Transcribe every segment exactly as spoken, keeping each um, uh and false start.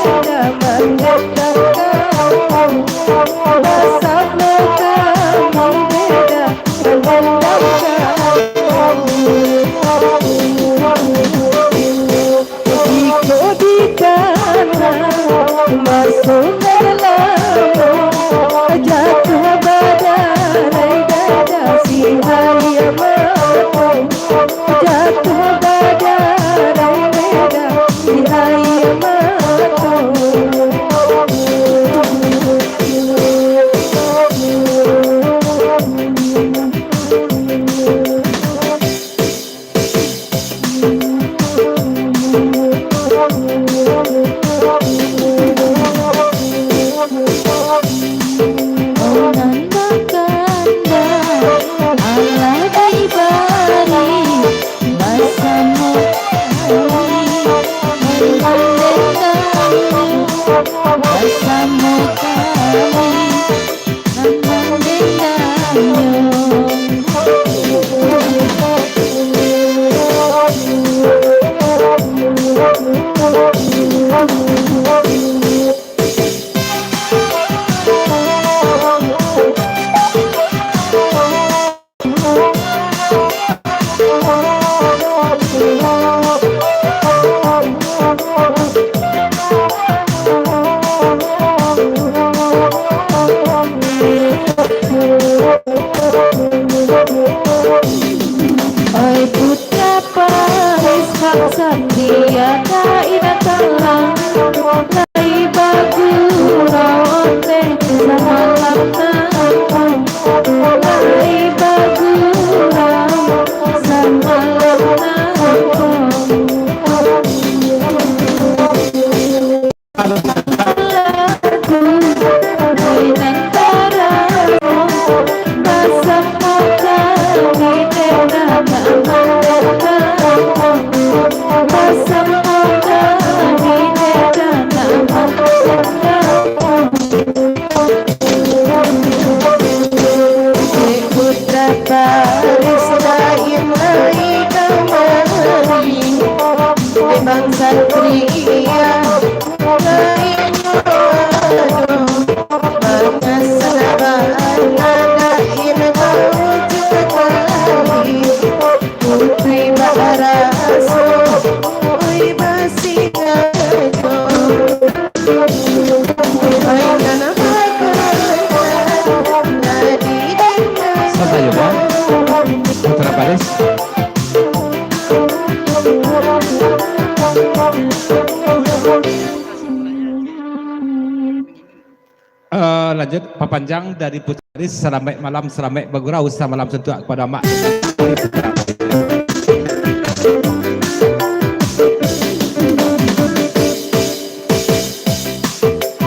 Beda mandandangkan, basamo kami beda mandandangkan. Iko dikana maso nan lamo, jatuah badarai dada si aia mato. Jatuah badarai dada si aia mato. Nan bakanda alah dibari basamo kami, mandenganyo basamo kami, nan mandenganyo. Oi putra Paris, bangsa Satria, kaina talang, lai bagurau ondeh samalam nangko, lai bagurau samalam nangko. Dek putra Paris lain lai kamari, dek bangsa Satria lain kamari. Mangasa bana lain baujuang tali, putri baraso, oi, basingajo. Santai yo, Bang. Putra Paris. Eh, lanjut, papanjang dari Putra Paris, salamaik malam, salamaik bagurau, samalam suntuak kepada Mak.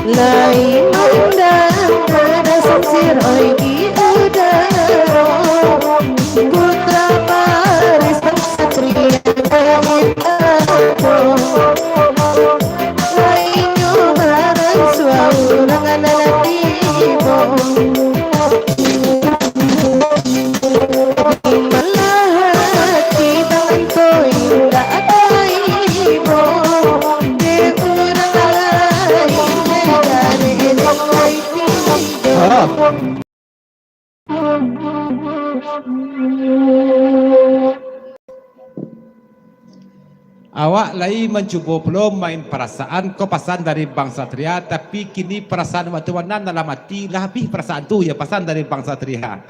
Lai mandanga nada samsir, oi, di udaro. Putra Paris bangsa Satria dari Tado. Lainyo baransuang urang nan tibo. Malah hati tangan ko indak taibo, dek urang lain dari lai tibo. Awak lai mancubo pulo main parasaan, ko pasan dari Bang Satria, tapi kini parasaan awak tu nan dalam ati, lah abih parasaan tu, yo, pasan dari Bang Satria.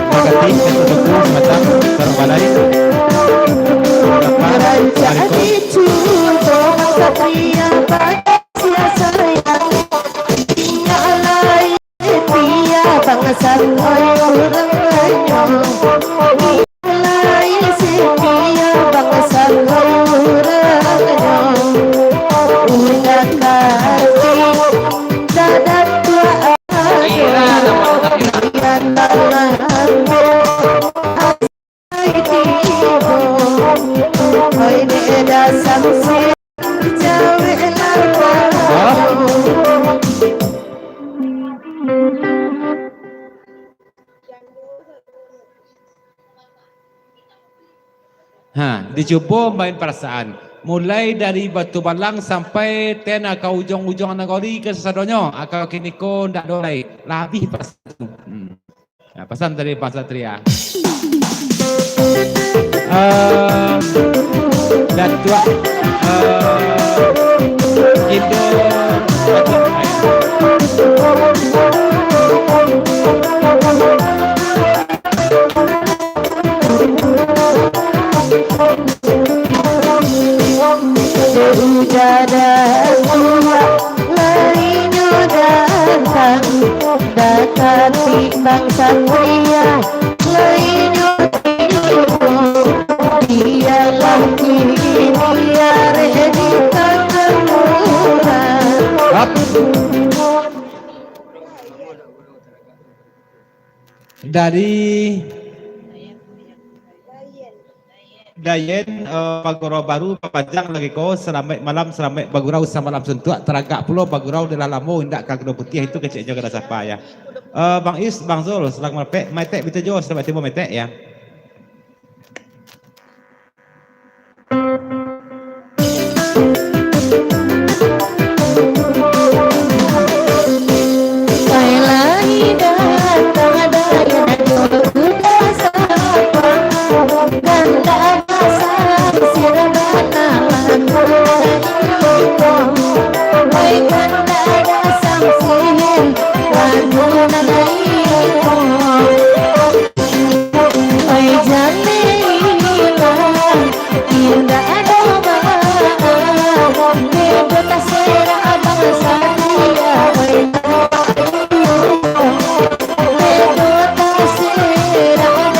Makasih, Tutuku, Simatang, Sarang Balai. Rancak dicubo bangsa Satria, bangsa Satria sayang. Inyo lai setia bangsa urang nyo. Inyo lai setia bangsa urang nyo. Udah kati dadak tua. Kira lah Ha, dicubo main parasaan. Mulai dari Batu Balang sampai tena ka ujuang-ujuang nagori kasadonyo. Aka kini ko ndak ado lai. Lah abih parasaan tu. Hmm. Nah, pasan dari Pak Satria. Eh, Datuak, eh, Indo, Udah datang, lainyo datang, dakati Bang Satria, lainyo tibo, bialah kini arek di tangan murah. Dari Dayen, eh, bagurau baru, papanjang lagi ko, salamaik malam, salamaik bagurau samalam suntuak, taragak pulo bagurau, lah lamo indak ka Gadung Putiah, itu keceknyo ka disapa, ya. Eh, Bang Is, Bang Zul, sadang mapek, Maitek Bitejo, salamaik tibo Maitek, ya. Oi, jalelah, indak ado baa, bedo taserak bangsa dia, oi, bedo taserak,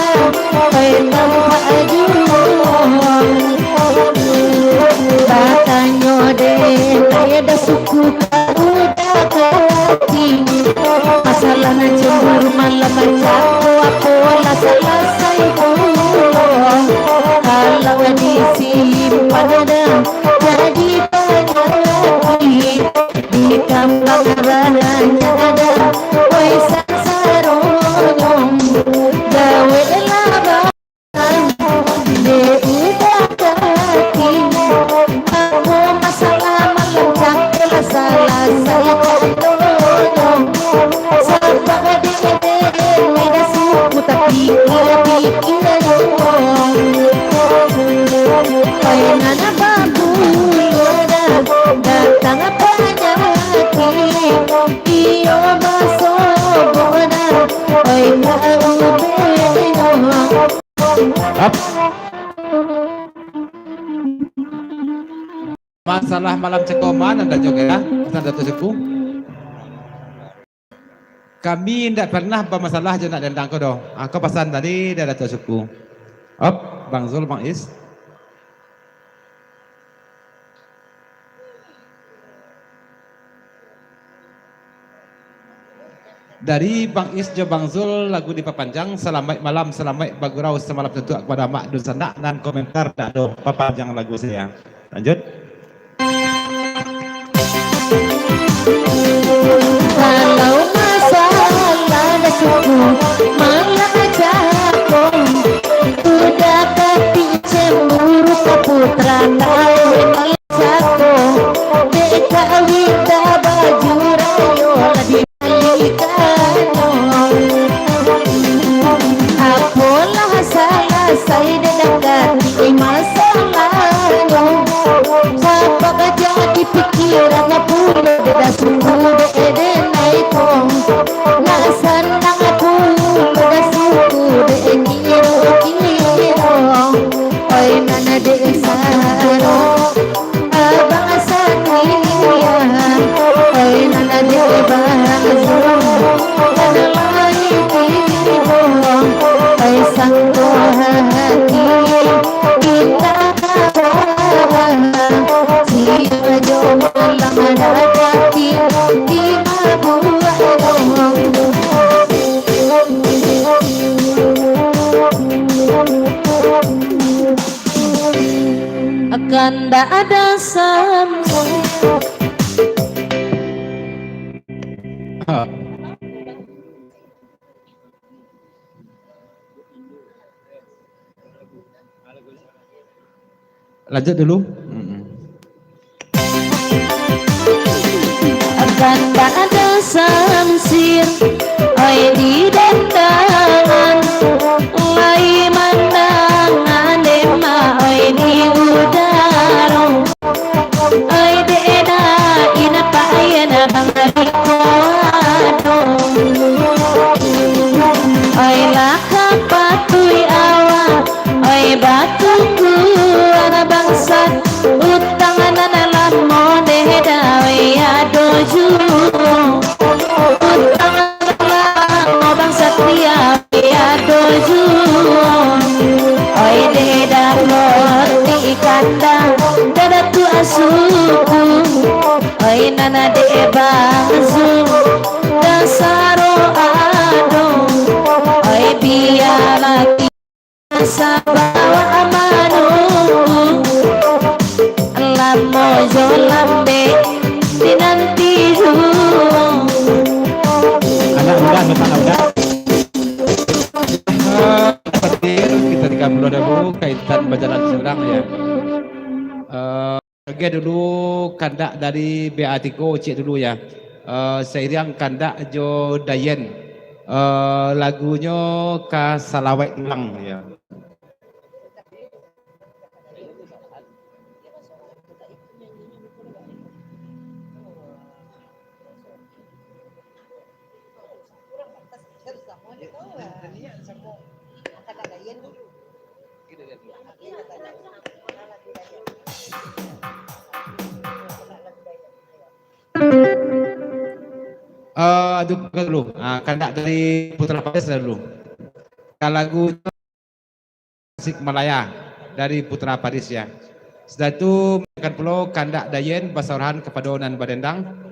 oi, tampak juo. Batanyo dek, oi, ado suku. Udah kati, masalah nan cemburu malam macam tu, apolah salasai dulu. Kalau disimpan dah jadi panyakik, ditambah baranya dah, woi, sansaro, gawe lah. Dek udah kati, apo masalah malam cako lah salasai dulu. Sabab dek dek dah suku tapikia-pikia juo. Pai nan bagulo dah, datang panyakik, iyo basobok dah, pai ka ubenyo. Ap. Masalah malam cako ma nan Datuk kira, pesan Datuk Suku. Kami indak pernah bamasalah jo nak dendang ko doh. Ah, ko pasan tadi dari Datuk Suku. Ap, Bang Zul, Bang Is. Dari Bang Is jo Bang Zul, lagu dipapanjang, salamaik malam, salamaik bagurau samalam suntuak kapado amak dunsanak, nan komentar dak ado, papanjang lagu sajo. Lanjut. Kalau masalah suku, malah cako, udah kati cemburu ka putra kawin. Cako, dek kawin dah baju rayo lah dibalikan. Apolah salasai dek dakati masalahnyo. Kandak ada samsir. Lanjut dulu. Mm-mm. Kandak ada samsir, oi, di dandangan, lai mandangan dema, oi, di udaro. Oi, dek eda, ina payan abang di koado. Oi, lah ka patuik awak. Oi, batukuan bangsat, utang nan lamo dek eda, oi, ado juo. Utang nan lamo bangsat dia, oi, ado juo. Oi, dek eda, roti kandang, dada tu asuku. Oi, nan dek Bang Zul, dasaro ado. Oi, bialah Sabawa manunggu, lamo jo lambek dinanti juo. Anak muda, anak muda. Seperti itu, kita tiga puluh ribu kaitan bajalan surang, ya. Eh, Oke, dulu kandak dari B A Tiko, cek dulu ya. Eh, sairiang kandak jo Dayen. Eh, lagunyo ka Salawek Tulang ya. Eh, aduh, bukan dulu. Ah, kandak dari Putra Paris dulu. Ka lagu Tasik Malaya dari Putra Paris, ya. Sudah tu, akan pulo kandak Dayen basaurahan kapado nan badendang.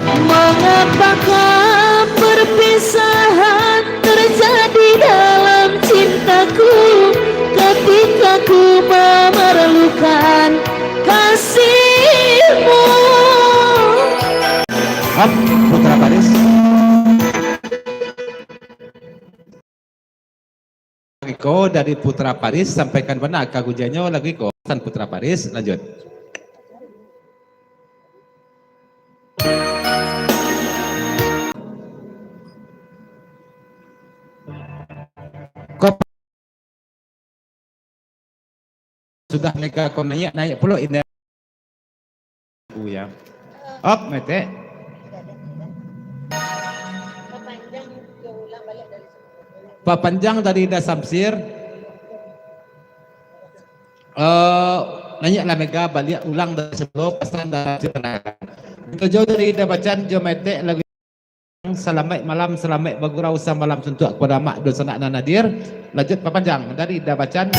Mengapakah perpisahan terjadi dalam cintaku, ketika ku memerlukan kasihmu? Hop, Putra Paris. Lagu iko dari Putra Paris, sampaikan bana ka gujannyo lagu iko. San Putra Paris, lanjut. Kop- Sudah Mega ko naiak, naiak pulo Ida. Aku ya. Op, Metek. Papanjang dari Ida Samsir. Eh, naiaklah Mega baliak ulang dari sebelum pasan dari Samsir. Itu jauh dari Ida Bacan, jo Metek lagu. Salamaik malam, salamaik bagurau samalam suntuak kapado amak dunsanak nan hadir. Lanjut papanjang dari Dabacan.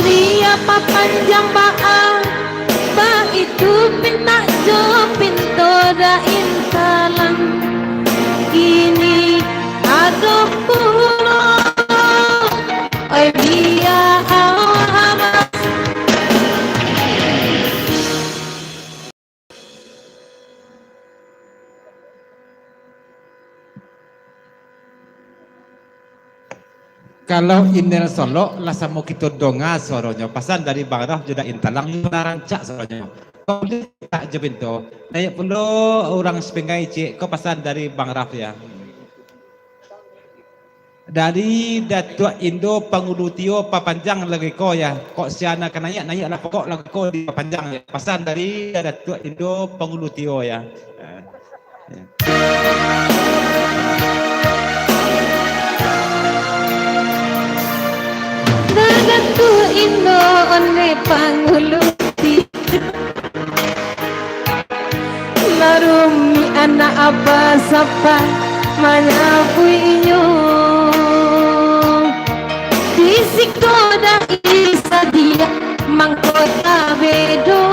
Bia papanjang baa, baitu pintak jo pinto dain talang. Kini ado pulo, oi bia amas. Kalau Inel Solok, lah samo kito donga suaronyo. Pasan dari Bang Raf jo Dain Talang, lah rancak suaronyo. Kok buliah tak jo pinto? Naiak pulo urang Sepinggai ciek, ko pasan dari Bang Raf, ya. Dari Datuak Indo Pangulu Tio, papanjang lagu ko, ya. Kok sia nan ka naiak, naiaklah pokok lagu ko dipapanjang, ya. Pasan dari Datuak Indo Pangulu Tio, ya. Ah, ya. Datuak Indo Onde Pangulu Tio. Marumi anak abah sapa manyabuiknyo. Di siko dai sadia mangko tabedo.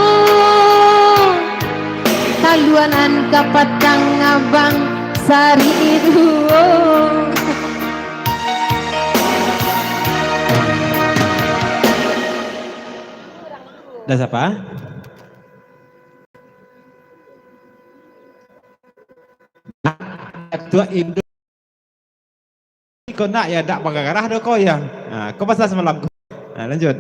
Kaluanan kapatang abang sari duo. Dah sapa? Datuak Indo. Ko nak ya, dak bagarah do ko ya. Ha, ko pasal samalam ko. Ha, lanjut.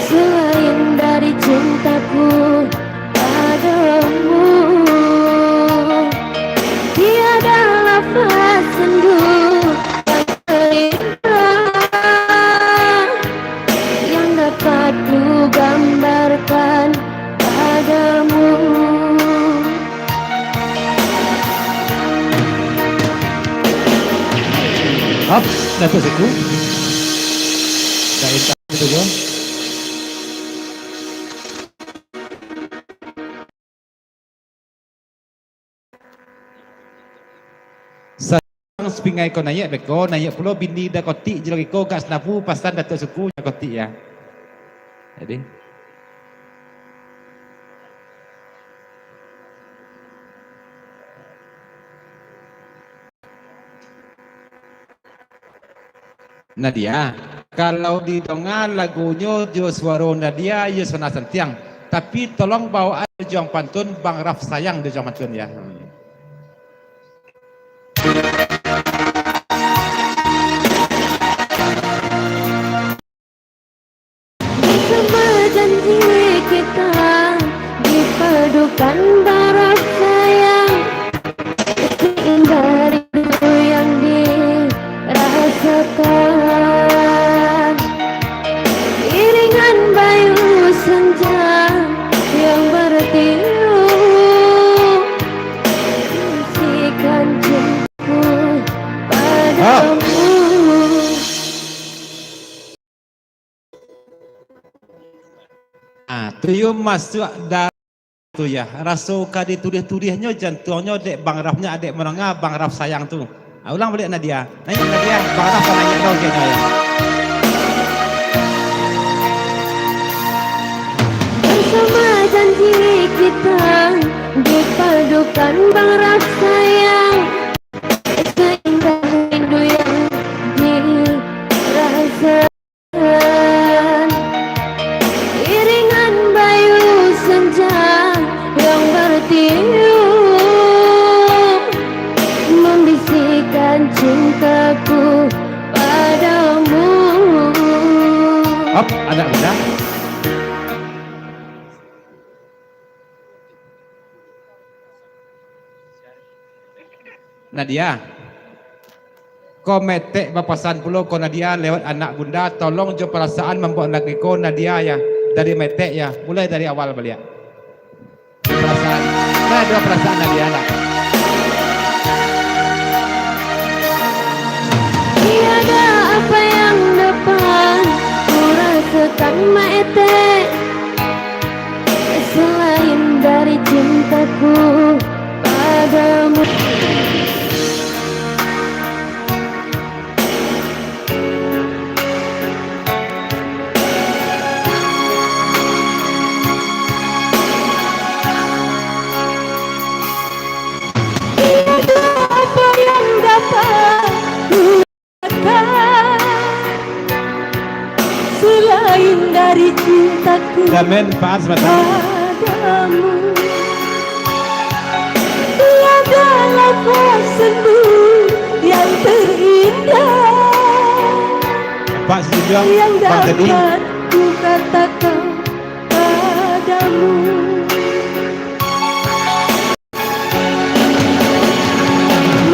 Selain dari cintaku padamu, tiada lafaz sendu yang terindah yang dapat ku gambarkan padamu. Up, dapat siku. Dah intak itu jo. Sadang Sepinggai ko naiak beko, naiak pulo bini Dakotik jo lagi ko gak Senapu, pasan Datuak Suku Dakotik ya. Jadi. Nadia, kalau didonga lagunyo jo suaro Nadia, iyo sona santiang. Tapi tolong bawaan jo juang pantun Bang Raf Sayang jo juang pantun ya. Bersama janji kita dipadukan Bang Raf Sayang, seindah rindu yang dirasakan. Iringan bayu senja yang bertiup, bisikan cintaku padamu. Tuyul masuak dalam tu, yah. Raso ka dituliah-tuliahnyo jantuangnyo dek Bang Rafnyo, dek Mononga, Bang Raf sayang tu. Ah, ulang baliak Nadia. Naiak Nadia, Bang Raf ka naiak dah keceknyo, yah. Bersama janji kita dipadukan Bang Raf sayang. Seindah rindu yang dirasa. Iringan bayu senja yang bertiup membisikkan cintaku padamu. Hop, anak muda. Nadia. Ko Metek bapasan pulo ko Nadia lewat anak bunda, tolong jo parasaan mambuek lagu ko Nadia ya, dari Metek ya, mulai dari awal baliak. Parasaan, nah, dua parasaan Nadia lah. Tiada apa yang dapat ku rasakan, Metek, selain dari cintaku padamu. Tiada apa yang dapat selain dari cintaku. Damen, Pak Ars, batang. Padamu. Tiada lafaz sendu yang terindah Pak Sijunjung, yang Bang Teddy. Dapat ku katakan padamu.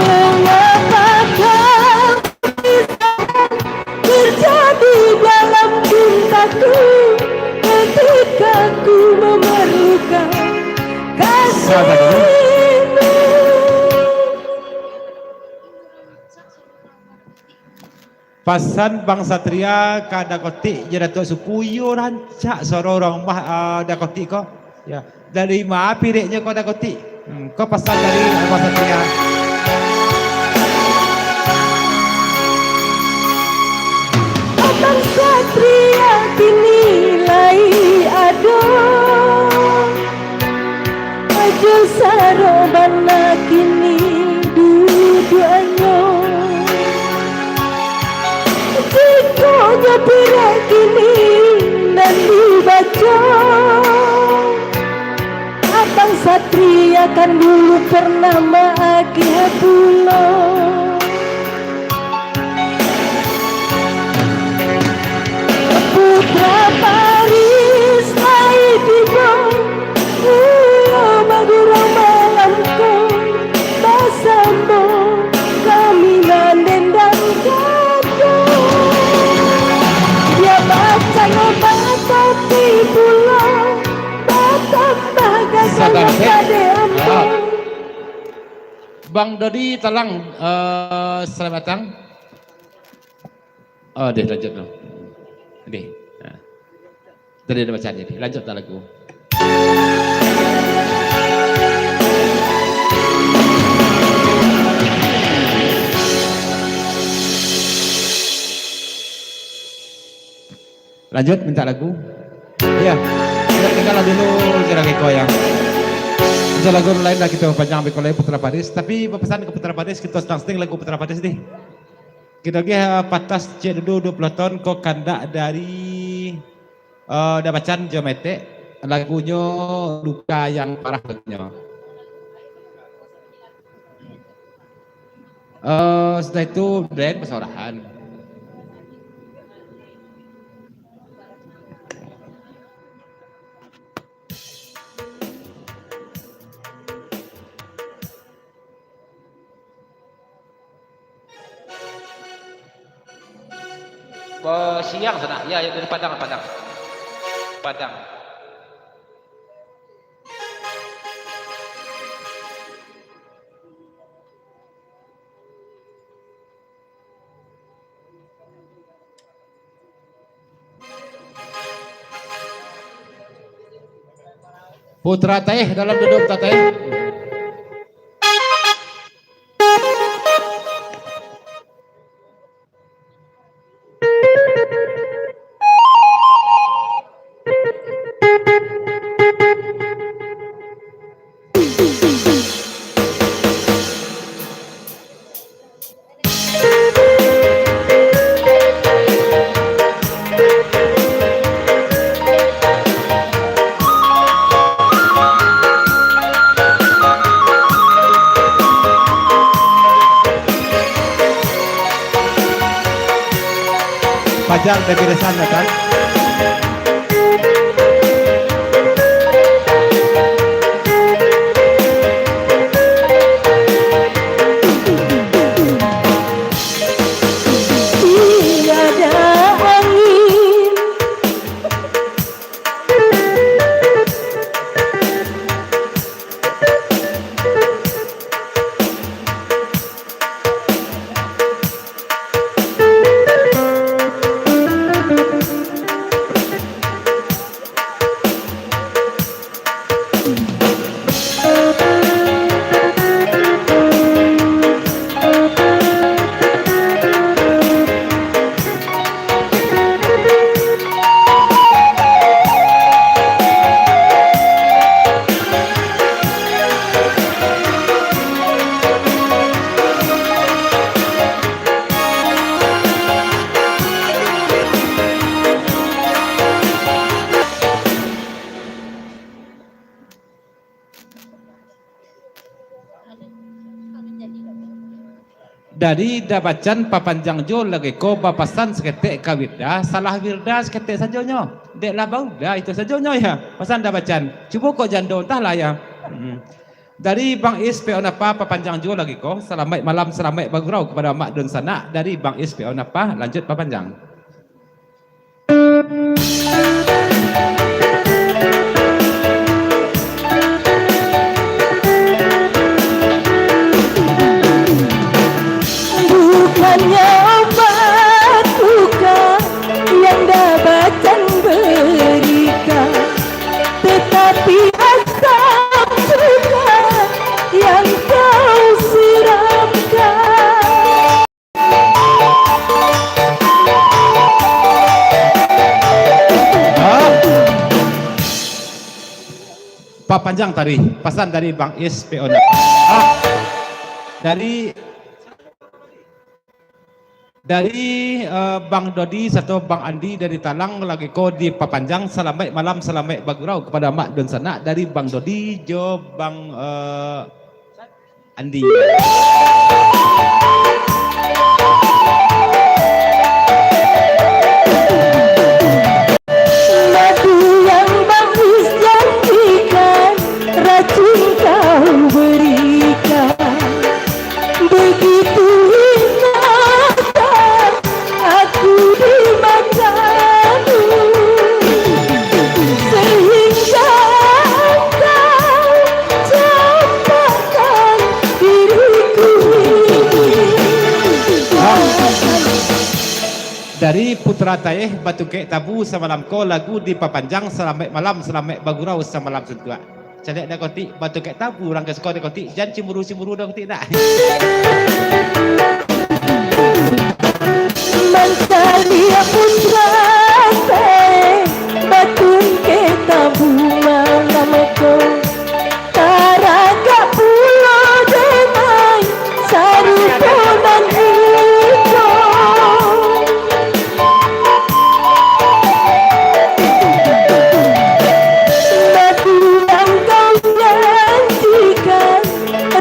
Mengapakah perpisahan terjadi dalam cintaku ketika ku memerlukan kasihmu? Pasan Bang Satria ka Dakotik jo Datuak Suku, iyo rancak suaro urang rumah, ah, Dakotik ko. Ya, dari ma pireknyo ko Dakotik? Hmm, ko pasan dari Bang Satria. Abang Satria kini lai ado. Ajo saro bana kini duduaknyo. Jikok nyo pirek kini nan dibaco, Abang Satria kan dulu pernah maagiah pulo. Putra Paris lai tibo, iyo bagurau malam ko, basamo kami mandendam gaduah. Yo bacang batati pulo, batambah gagalnyo. Sabar, Tek. Kadek ambo. Ah. Bang Dodi Talang, eh, selamat datang. Oh, deh, lanjut dulu. Deh. Nah. Tadi ada bacaan tadi. Lanjut tak lagu? Lanjut minta lagu. Iya. Kita tinggal dulu kira-kira ya. Bisa lagu lain lah kita panjang beko lai Putra Paris. Tapi berpesan ke Putra Paris, kita senang-senang lagu Putra Paris deh. Kito agih, ah, patas ciek dulu duo puluah taun ko kandak dari, eh, Dabacan jo Metek, lagunyo Luka Yang Parah lagunyo. Eh, sudah itu, Blen, pasorahan. Eh, siang sana. Ya, ya, dari Padang, Padang. Padang. Putra Taeh, dalam duduak Putra Taeh. Pajang dari Resan, ya kan? Tiada angin. Dari Dabacan papanjang jo lagi ko bapasan saketek ka Wirda, salah Wirda saketek sajonyo. Dek lah bauda itu sajonyo ya. Pasan Dabacan. Cubo kok jando, antahlah ya. Hmm. Dari Bang Is P O Napa papanjang jo lagi ko. Salamaik malam, salamaik bagurau kapado amak dunsanak. Dari Bang Is P O Napa, lanjut papanjang. Bukannya obat luka yang Dabacan berikan, tetapi asam cuka yang kau siramkan. Papanjang tadi, pasan dari Bang Is P O Napa. Ah, dari, dari, eh, Bang Dodi sato Bang Andi dari Talang lagi ko dipapanjang, salamaik malam, salamaik bagurau kapado amak dunsanak dari Bang Dodi jo Bang, eh, Andi. Madu yang Bang Is janjikan, racun kau berikan. Begitu hinakah aku di matamu, sehingga kau campakkan diriku ini. Dari Putra Taeh, Batungkek Tabu, samalam ko lagu dipapanjang, salamaik malam, salamaik bagurau samalam suntuak. Caliak narkotik, batungkek tabu, urang ka suko narkotik, jan cemburu-cemburu narkotik nak. Mancaliak putra Taeh, batungkek tabu malam ko. Taragak pulo denai sarupo nan iko. Madu yang kau janjikan,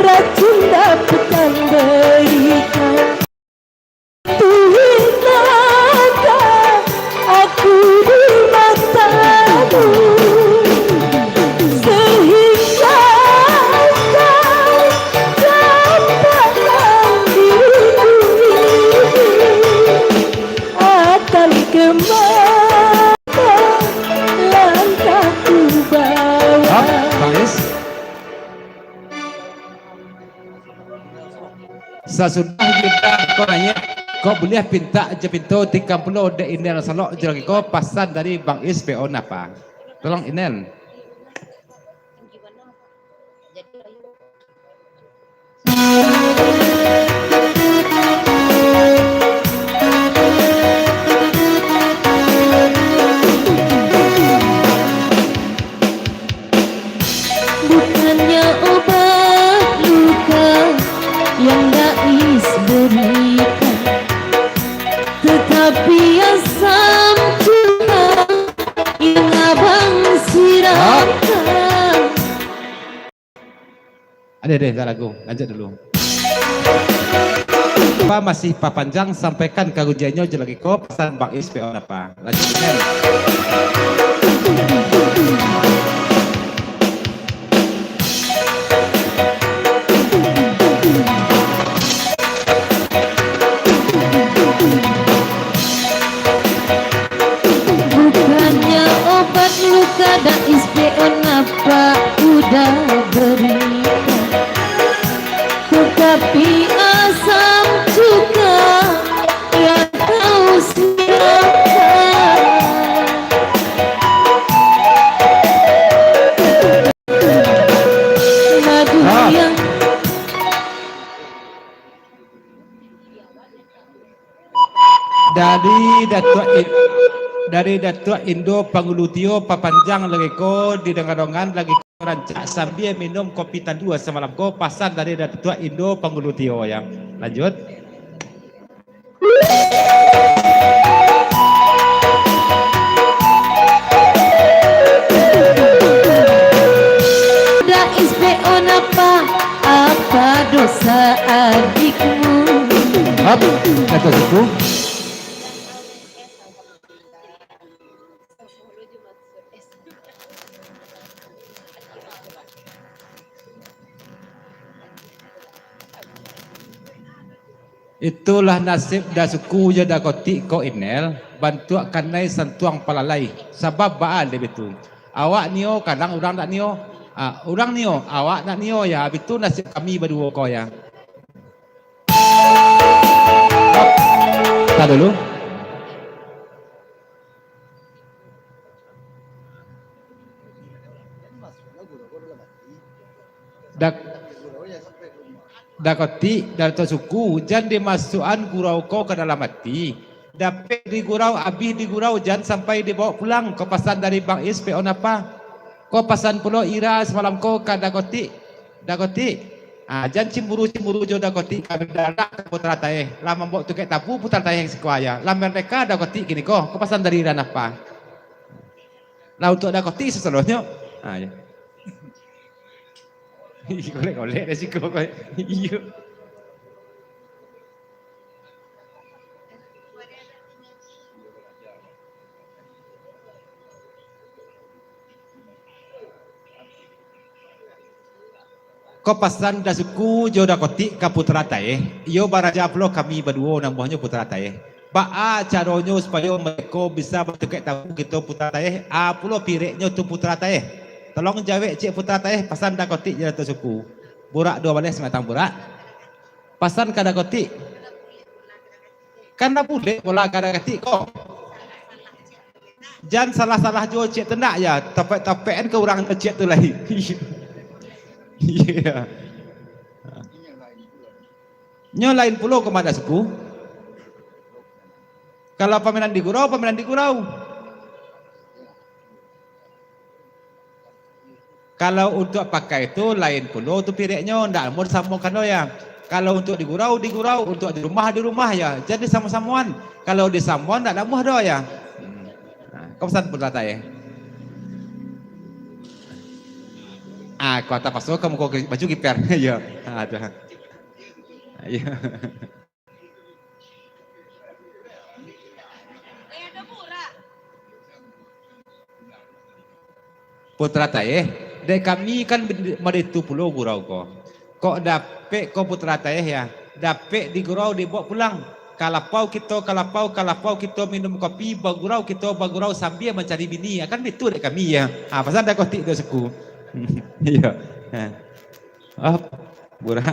racun dapatkan berikan. Tuhinakah aku di matamu, sehingga kau campakkan diriku ini. Akan kemana langkahku bawa? Hap, tangis. Sasudah Yuda ko naiak, kok buliah pintak jo pinto tikam pulo dek Inel Salok jo lagi ko pasan dari Bang Is P O Napa. Tolong Inel. Tapi asam cuka yang abang sirakan. Adeh, adeh, tak lagu. Lanjut dulu. Apa masih papanjang, sampaikan ka ujiannyo je lagi ko, pasan Bang Is P O apa. Lanjut, kan? Bukannya obat luka, dak Is P O napa udah berikan. Tetapi asam cuka yang kau sirakan. Madu Ah. yang Dari Datuak In-, dari Datuak Indo Pangulu Tio, papanjang lagi ko, didongan-dongan lagi ko, rancak sambia minum kopi talua samalam ko, pasan dari Datuak Indo Pangulu Tio, ya. Lanjut. Dak Is P O napa, apa dosa adikmu? Hap, kata situ. Itulah nasib Da Suku jo Da Kotik ko, Inel, bantuak kanai santuang palalai. Sabab baa dek bitu. Awak nio, kadang urang dak nio. Ah, urang nio, awak dak nio, ya, bitu nasib kami baduo ko, ya. Tar dulu. Dak-, Dakotik, Datuak Suku, jan dimasuak-an gurau ko ka dalam ati. Dapek digurau, abih digurau, jan sampai dibaok pulang. Ko pasan dari Bang Is, P O napa? Ko pasan pulo Ira samalam ko ka Dakotik. Dakotik, ah, jan cimburu-cimburu jo Dakotik, kami darak ka Putra Taeh. Lah mambaok tukek tabu Putra Taeh siko aja. Lah merdeka Dakotik kini ko. Ko pasan dari Ira napa? Lah, untuak Dakotik sasalonyo. Ha, yo. Golek-golek dari siko ko. Iyo. Ko pasan Da Suku jo Dakotik ka Putra Taeh, iyo baraja pulo kami baduo, namonyo Putra Taeh. Baa caronyo supayo mereko bisa batukek tabu kito Putra Taeh, a pulo pireknyo tu Putra Taeh? Tolong jawek ciek Putra Taeh, pasan Dakotik jo Datuak Suku. Burak duo baleh samatang burak. Pasan ka Dakotik. Kan lah bulek bola ka Dakotik ko. Jan salah-salah juo ciek tu ndak, ya. Tapek-tapekan ka urang ciek tu lai. Iyo. Nyo lain pulo ko mah Da Suku. Kalau pamainan di gurau, pamainan di gurau. Kalau untuak pakai tu, lain pulo tu pireknyo, ndak namuah disamokan doh, ya. Kalau untuak di gurau, di gurau, untuak di rumah, di rumah, ya. Jan disamo-samoan. Kalau disamoan, ndak namuah doh, ya. Hmm. Nah, ko pasan Putra Taeh. Ah, ko tapaso ka muko baju kiper. Iyo. Ah, tu. Iyo. Putra Taeh, dek kami kan baitu pulo gurau ko. Kok dapek ko Putra Taeh, ya, dapek di gurau dibaok pulang. Ka lapau kito, ka lapau, ka lapau kito minum kopi, bagurau kito, bagurau sambia mancari bini. Kan baitu dek kami, ya. Ha, pasan Dakotik tu suku. Iyo. Ha. Oh, burak.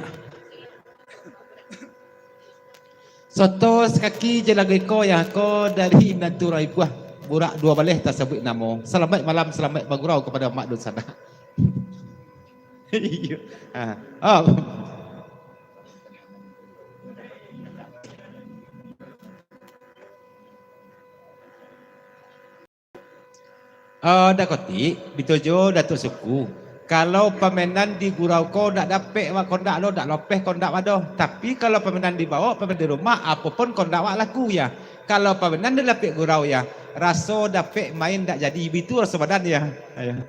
Soto sakaki je lagi ko, ya, ko dari Natura Ibuah. Burak duo baleh tasabuik namo. Salamaik malam, salamaik bagurau kapado Mak Dun Sanak. Iyo. Ha. Oh. Eh, Dakotik, bituju Datuak Suku. Kalau pamainan di gurau ko ndak dapek wak kondak lo, ndak lopeh kondak wak doh. Tapi kalau pamainan di bawok, pamainan di rumah, apo pun kondak wak laku, ya. Kalau pamenan dilapek gurau ya, raso dapek main dak jadi, bitu raso badan ya. Ayo.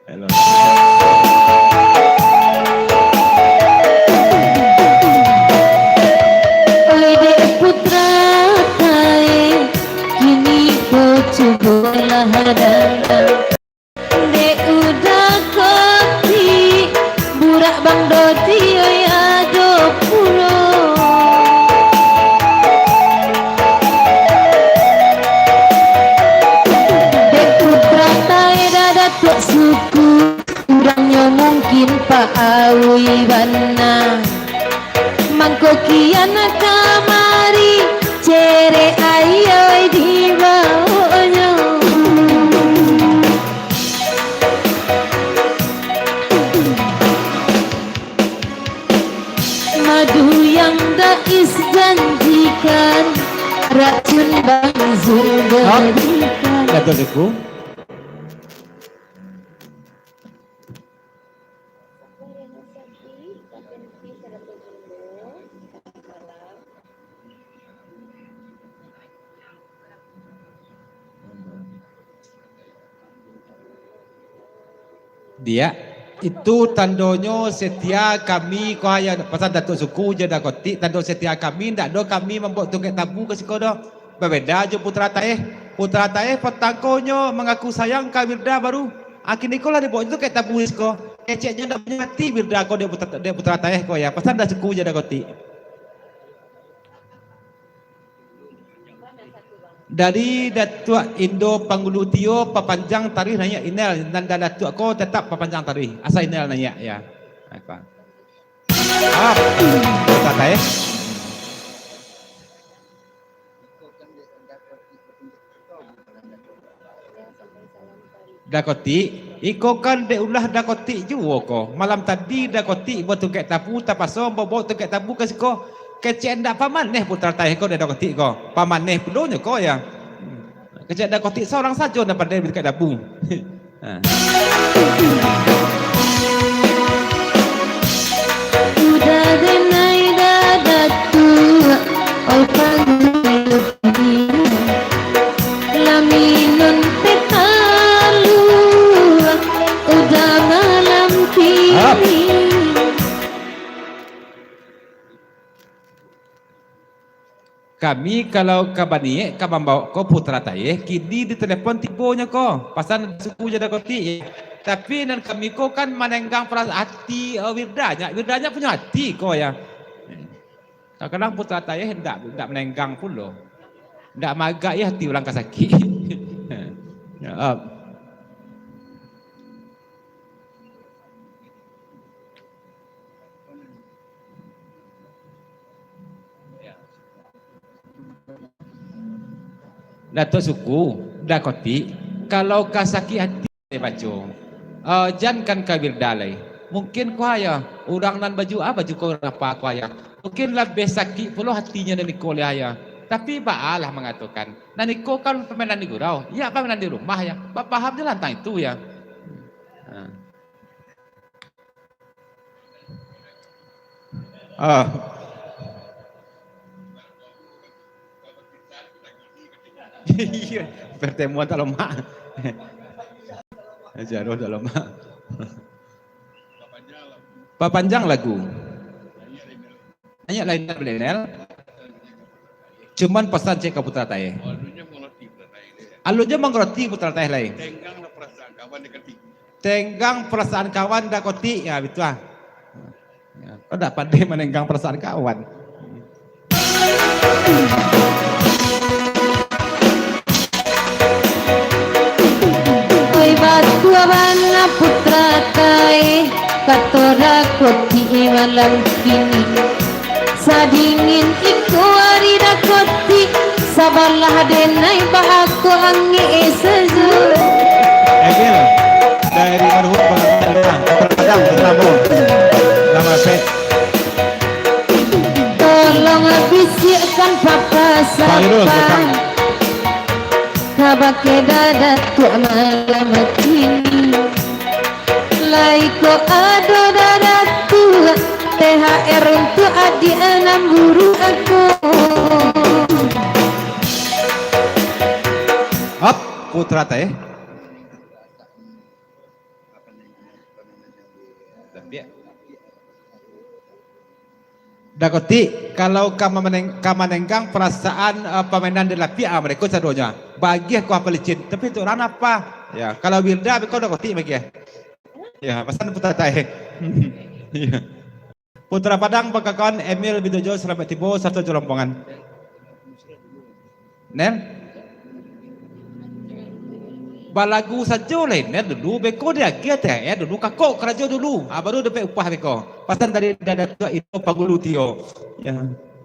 Hello. Oi dek putra tae, kini ko cubolah dandang. Dek udah kotik, burak Bang Dodi, oi, ado pulo. Dek putra tae, dah datuak suku, urangnyo mungkin Pak Awi bana. Mangko kian kamari, cerek ayoi dibawonyo. Madu yang Dais janjikan, racun Bang Zul berikan. Datuk Suku. Diak, itu tandonyo setia kami, ko ayo pasan Datuk Suku jo Dakotik, tando setia kami, ndak do kami mambaok tungkek tabu ka siko doh. Babeda jo Putra Taeh. Putra Taeh patang ko nyo mangaku sayang ka Wirda baru. Kini ko lah dibaok tungkek tabu siko. Keceknyo ndak punyo ati Wirda ko dek Putra, dek Putra Taeh ko ya. Pasan Datuk Suku jo Dakotik. Dari Datuak Indo Panggulu Tio, papanjang taruih naiak inel, nan dari Datuak ko tatap papanjang taruih, asa inel naiak, ya. Apa? Ah, Putra Taeh. Dakotik, iko kan dek ulah Dakotik juo ko. Malam tadi Dakotik baok tungkek tabu, tapaso baok tungkek tabu ka siko. Kecek ndak pamaneh Putra Taeh ko dek Dakotik ko. Pamaneh pulo nyo ko ya. Kecek Dakotik sorang sajo nan pandai baok tungkek tabu. Ha. Udah denai dah Datuak, oi panggulu. Lah minun teh talua, udah malam kini. Kami kalau ka baniek ka mambaok ko Putra Taeh, kini di telepon tibonyo ko, pasan Suku jo Dakotik. Tapi nan kami ko kan manenggang perasaan ati, eh, Wirda nyo, Wirda nyo punyo ati ko ya. Kadang-kadang Putra Taeh ndak, ndak manenggang pulo. Ndak maagak ya ati urang ka sakik. Ya, ah. Datuak Suku, Dakotik, kalau ka sakik ati, baco. Eh, jan kan ka Wirda lai. Mungkin ko ayo, urang nan baju, ah, baju ko urang apa ko ayo. Mungkin labiah sakik pulo atinyo nan iko lai ayo. Tapi baa lah mangatokan. Nan iko kan pamainan di gurau, ya pamainan di rumah ya. Bapaham je lah tantang itu ya. Ha. Ah. Iyo, pertemuan tak lomak. Ajaroh tak lomak. Papanjang lagu. Naiak lain dari Nel. Cuman pasan cek ka Putra Taeh. Alun nyo mangarati Putra Taeh lai. Tenggang perasaan kawan Dakotik. Ya, bitu ah. Ya, kau dak pandai manenggang perasaan kawan. Oi, batua bana Putra Taeh, kato Dakotik malam kini. Sadingin iko ari Dakotik, sabalah denai baa ko angek sajo. Egil, dari marhum Bang Padang, Padang, Padang, Padang. Nama pe? Tolong bisiakkan Papa Bang Irul, Sapan. Bang. Kabake Datuak malam kini. Lai ko ado Datuak teh T H R untuk adiak nan buruak ko. Hop, putra teh. Lapiak. Dakotik, kalau ka maneng-, ka manenggang parasaan, eh, pamainan di lapiak, ah, mareko sadonyo. Bagiah kuah palicin, tapi untuak urang napa? Ya, kalau Wirda, beko Dakotik bagiah. Ya, pasan putar tai. Ya. Putra Padang, bakakawan Emil Bidojo, salamaik tibo, sarato jo rombongan. Nel? Balagu sajo lai, Nel, dulu. Beko diagiah T H R dulu, kakok karajo dulu. Ah, baru dapek upah beko. Pasan dari Datuak Indo Pangulu Tio. Ya.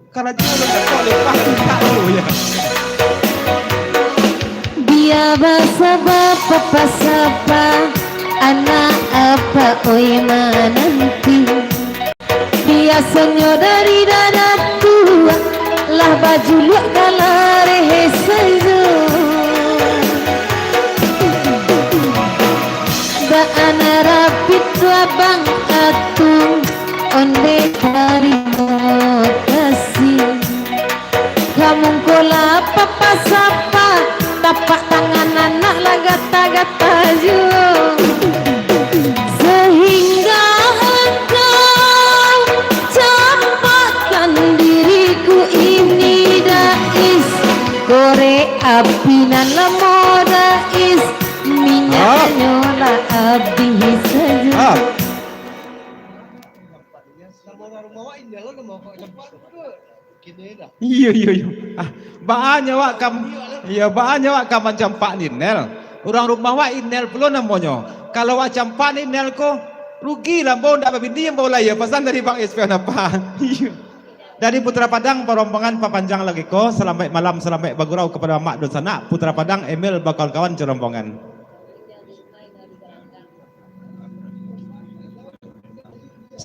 Karajo dulu, kakok, lepas tuntak dulu, ya. Bia basaba papa sapa, anak apa oi mananti. Biasonyo dari dadatua, lah bajuluak ka larehe sajo. Baa nan rapik tu Abang Atung, ondeh tarimo kasih. Ka mungko lah papa sapa, tapak tangan anak lah gata-gata juo. Sahinggo angkau campakkan diriku ini, Dais. Korek api nan lamo, Dais, minyaknyo lah abih sajo. Iyo, iyo, iyo. Ah, baa nyo awak ka, iyo, baa nyo awak ka mancampak Inel. Urang rumah awak Inel pulo namonyo. Kalau awak campak Inel ko, rugi lah, ambo ndak babini ambo lai, yo. Pasan dari Bang Isfian apa? Iyo. Dari Putra Padang, barombongan papanjang lai ko, salamaik malam, salamaik bagurau kapado amak dunsanak, Putra Padang, Emil, bakawan-kawan jo rombongan.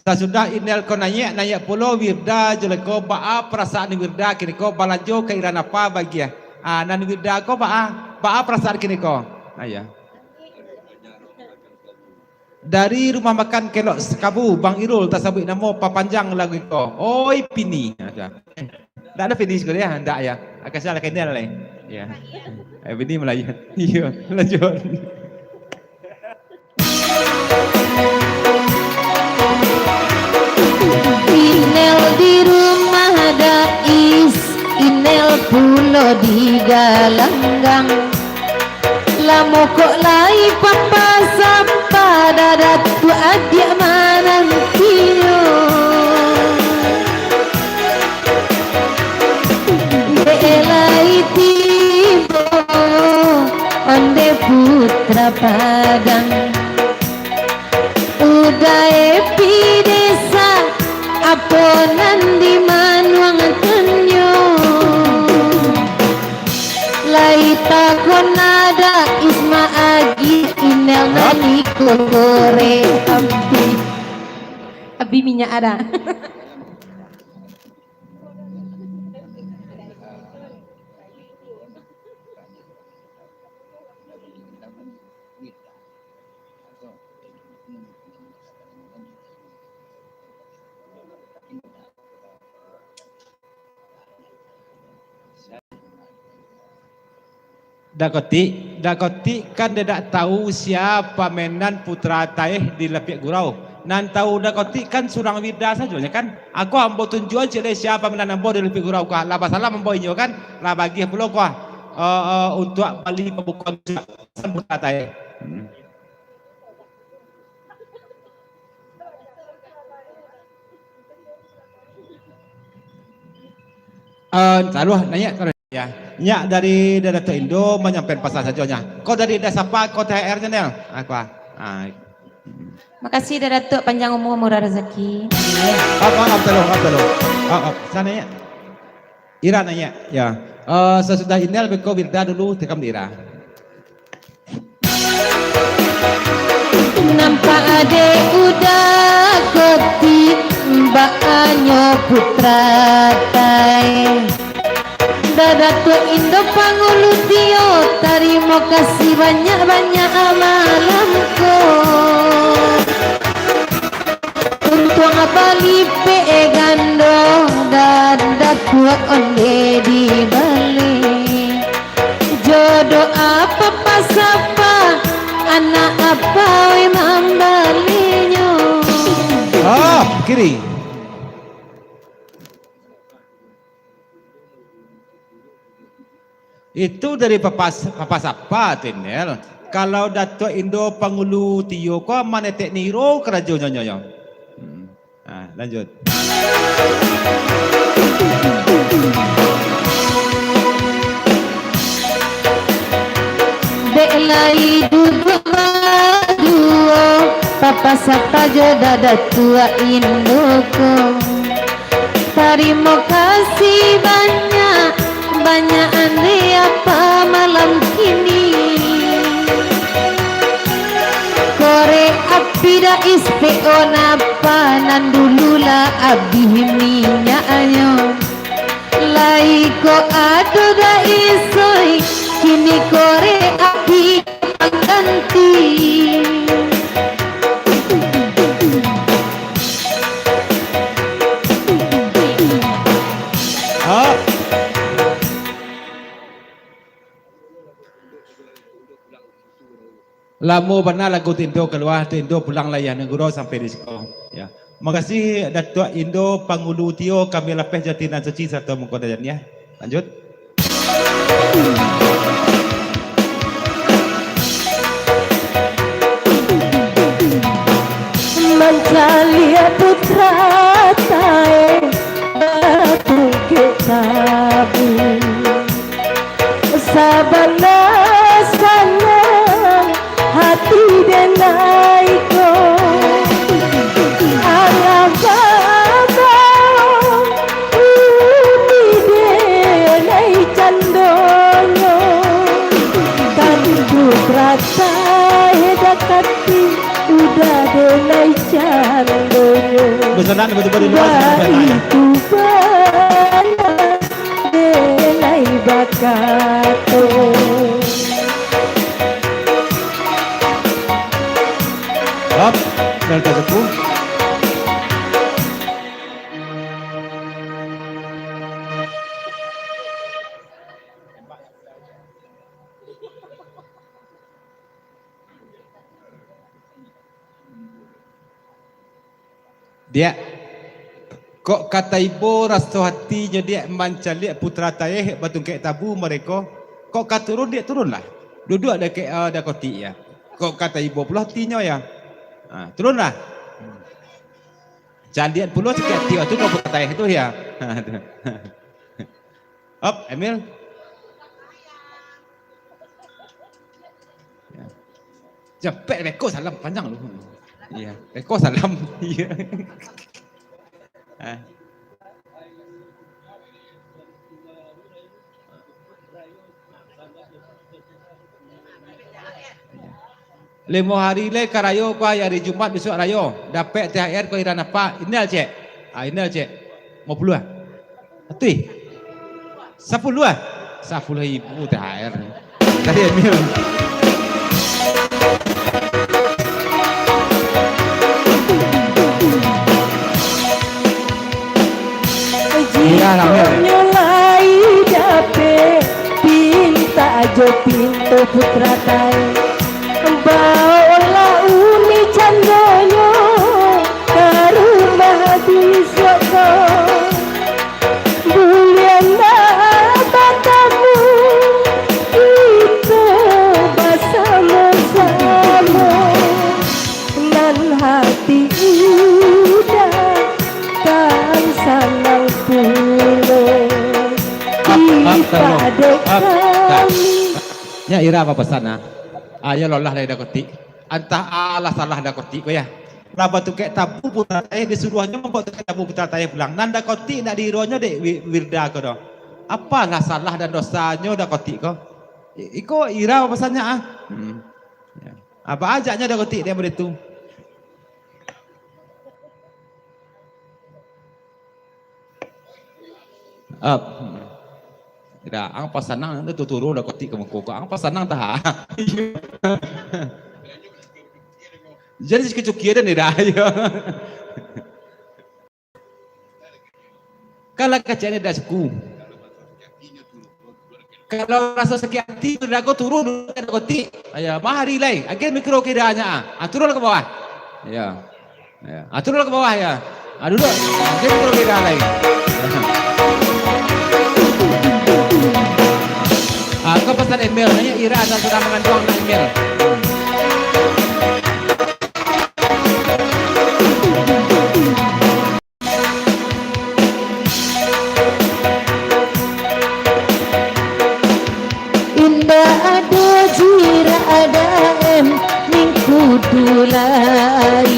Sasudah Inel ko naiak, naiak pulo Wirda jo lai ko, baa parasaan Wirda kini ko, balajo ka Ira napa bagiah? Ah, nan Wirda ko baa, baa parasaan kini ko? Ah, iyo. Dari rumah makan Kelok Sakabu, Bang Irul tasabuik namo, papanjang lagu ko. Oi Pini. Ndak ado Pini siko yo, ndak yo. Akasa lah kenal lai. Yo. Eh, Pini Melayu. Iyo, lanjut. Inel di rumah Dais, Inel pulo di galanggang. Lamo kok lai papa sapa, dada tu adiak manantinyo. Dek lai tibo, onde putra Padang. Udae pi desa, apo nan dimanuang tanyo. Lai takon ada Isma Agi, Inel nani kokore api. Api minyak ada. Dakotik, Dakotik kan dak tahu sia pamenan Putra Taeh di Lapiak Gurau. Nan tahu Dakotik kan surang Wirda sajo nyo kan. Ako ambo tunjuakan ciek lai sia pamenan ambo di Lapiak Gurau ko. Lah basalam ambo inyo kan. Lah bagiah pulo ko. Eh, eh, untuak bali pabukoan Putra Taeh. Hmm. Eh, taruah naiak, taruah ya. Nyak dari Datuak Indo manyampaikan pasan sajo nyo. Ko dari Dasapa, ko T H R nyo, Nel. Ah, ko, ah. Ah. Makasih Datuak, panjang umur, murah rezeki. Apa, apa, apa, apa? Ah, ah. Sana ya. Ira naiak, ya. Eh, sasudah Inel beko Wirda dulu, tikam di Ira. Nampak adek udah koti, bak anyo Putra Tai. Datuak Indo Pangulu Tio, tarimo kasih banyak-banyak malam ko. Tuang balipek gando, dada kuak onde di baleh. Jodoh apo pasapa, anak apo we mambalehnyo. Ah, kiri. Itu dari papa, papa sapa tu, Nel? Kalau Datuak Indo Pangulu Tio ko manetek niro karajonyo nyo, nyo. Hmm. Ah, lanjut. Dek lai duduak baduo, papa sapa jo Datuak Indo ko. Tarimo kasih banyak, banyak ande apa malam kini. Korek api da ispek o napa, nan dulu lah abih minyaknyo. Lai ko ado da isoi, kini korek api pangganti. Hap. Lamo bana lagu tu Indo kalua, tu Indo pulang lai, Naguro sampai di siko. Ya. Makasih Datuak Indo Pangulu Tio, kami lapeh jo ati nan suci sarato mangko dajan, ya. Lanjut. Mancaliak putra tae batungkek tabu. Sabana sanang hati denai ko. Alah babao uni denai candonyo. Tantu pratai dakati udah denai candonyo. Basanan tiba-tiba di luar sana, Pak, ya. Baitu bana denai bakato. Hap, Delta Sepuh. Diak, kok ka taibo raso hatinyo, Diak, mancaliak putra tae batungkek tabu mareko. Kok ka turun, Diak, turunlah. Duduak dakek, ah, Dakotik, ya. Kok ka taibo pulo hatinyo, ya. Ah, turunlah. Caliak pulo sakik ati waktu ka putra tae tu, ya. Op, Emil. Ya. Capek, beko salam panjang lu. Iya, beko salam. Iya. Ah. Limo hari lai ka rayo ko, ari Jumat bisuak rayo. Dapek T H R ko ira napa? Inal, cek. Ah, inal, cek. Limo puluah ah? Atuih. Sapuluah ah? Sapuluah ribu T H R. Tadi Emil. Iya, Emil. Jikok nyo lai dapek, pintak jo pinto putra tai. Baolah uni candonyo ka rumah bisuak ko. Buliah ndak batamu, kito basamo-samo. Nan hati indak, kan sanang pulo. Up, up, up, up. Kipado kami. Nya ira bapasan, ah. Ah, yo lolah lai Dakotik. Antah alah salah Dakotik ko, ya. Lah batungkek tabu putra tae, disuruahnyo mambaok tungkek tabu putra tae pulang. Nan Dakotik ndak diironyo dek Wi-, Wilda ko doh. Apalah salah dan dosanyo Dakotik ko? I-, iko ira bapasannyo, ah. Hmm. Ya. Apa ajaknyo Dakotik dek baitu? Ap. Dah, ang pasanang tu turun Dakotik ka muko ko. Ang pasanang tah. Jadi cukia-cukia dan dah, yo. lah kecek ni dak suku. Kalau raso sakik ati, Wirda ko turun dulu ka kotik. Ayo, mari lai. Agiah mikro kiro nyo, ah. Ah, turun ka bawah. Yo. Yo. Ah, turun ka bawah, yo. Ah, duduak. Ah, agiah mikro kiro lai. Ah, ko pasan Emil, nyo Ira nan sadang manganduang nak Emil. Indak ado jirak daem nan kudu lai.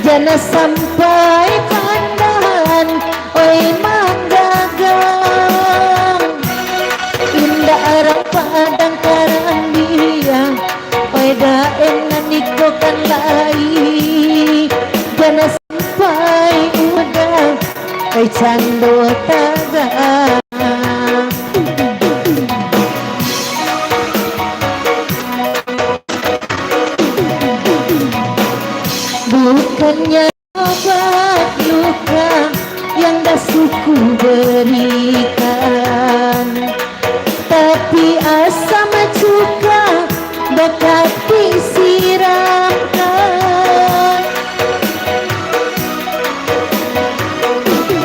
Jan sampai pandahan, oi manggagang. Indak urang Padang Karambia, oi daem nan iko kan lai. Jan sampai udah, oi cando tagak. Bukannyo obat luka yang dah suku berikan, tapi asam cuka dakek disiramkan.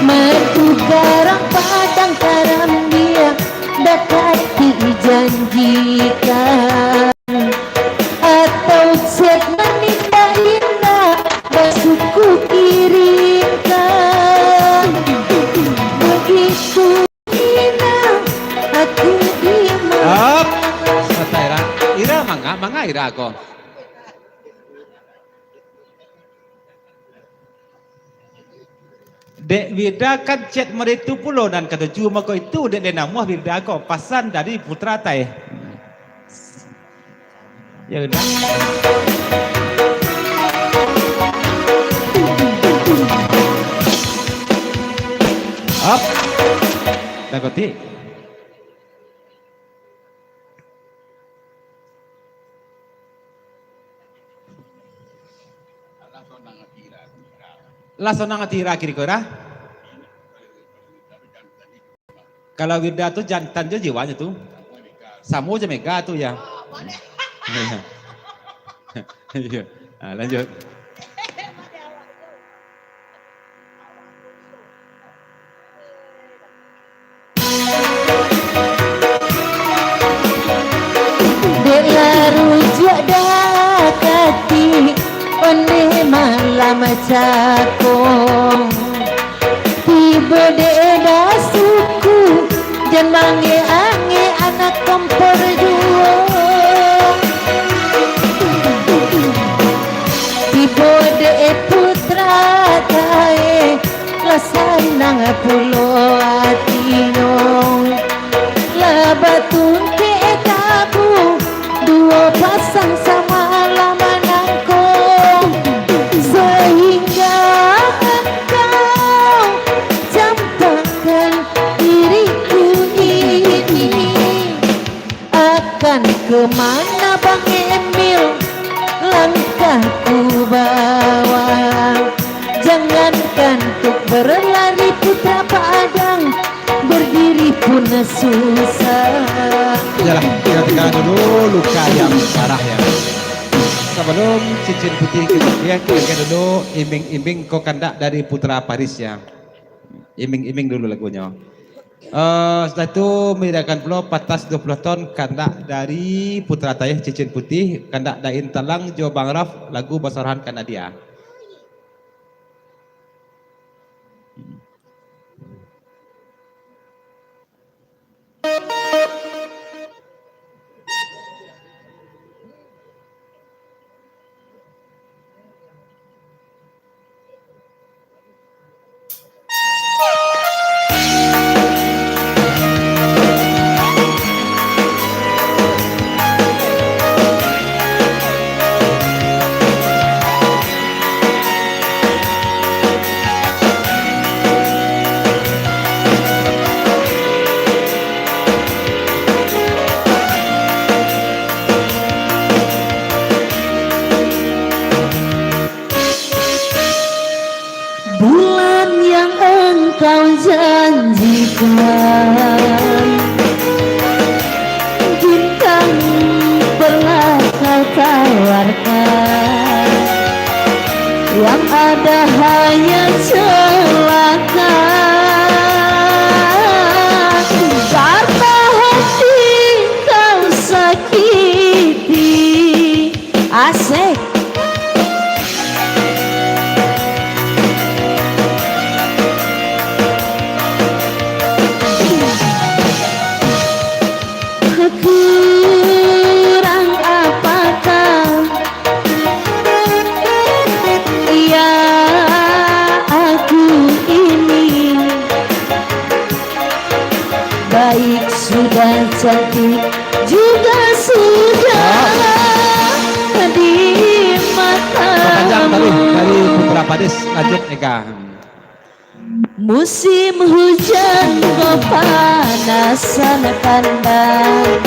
Madu urang Padang Karambia dakek dijanjikan. Atau chat nan indak-indak, basuku kirimkan. Begitu indah aku di mata. Up. Santai, Ira. Ira manga, manga Ira ko. Dek Wirda kan chat mode tu pulo nan katuju, mako itu dek den namuah Wirda ko, pasan dari Putra Taih. Yo udah. Up. Dah kotik. Lah sonang ati Ira kini ko dah. Kalau Wirda tu jantan jo jiwanyo tu. Samo jo Mega tu ya. Iyo. Ah, lanjut. Dek lah rujuak dakek ati, ondeh malam cako. Tibo dek dah suku, jan mangek-angek anak kompor juo. Tibo dek Putra Taih, lah sanang pulo atinyo. Lah batungkek tabu, duo pasang samalam nangko. Sahinggo angkau campakkan diriku ini. Akan ka mano Bang Emil langkahku bawa? Jangankan tuk berlari Putra Padang, berdiri pun susah. Iyolah, kita tinggal dulu luka yang parah ya. Sebelum cincin putih kita, ya, kita tinggal dulu imbing-imbing ko kandak dari Putra Paris ya. Imbing-imbing dulu lagunyo. Eh, sudah tu, manyanyiakan pulo Patas Duo Puluah Taun, kandak dari Putra Taih Cincin Putih, kandak Dain Talang jo Bang Raf, lagu basarahan ka Nadia. Janjikan, bintang pernah kau tawarkan, yang ada hanya celaka. Patah hati kau sakiti. Asik. Kurang apakah yang aku ini? Baik sudah cantik juga sudah di matamu. Panjang tadi dari Putra Padis, lanjut Eka. Musim hujan kepanasan kandang,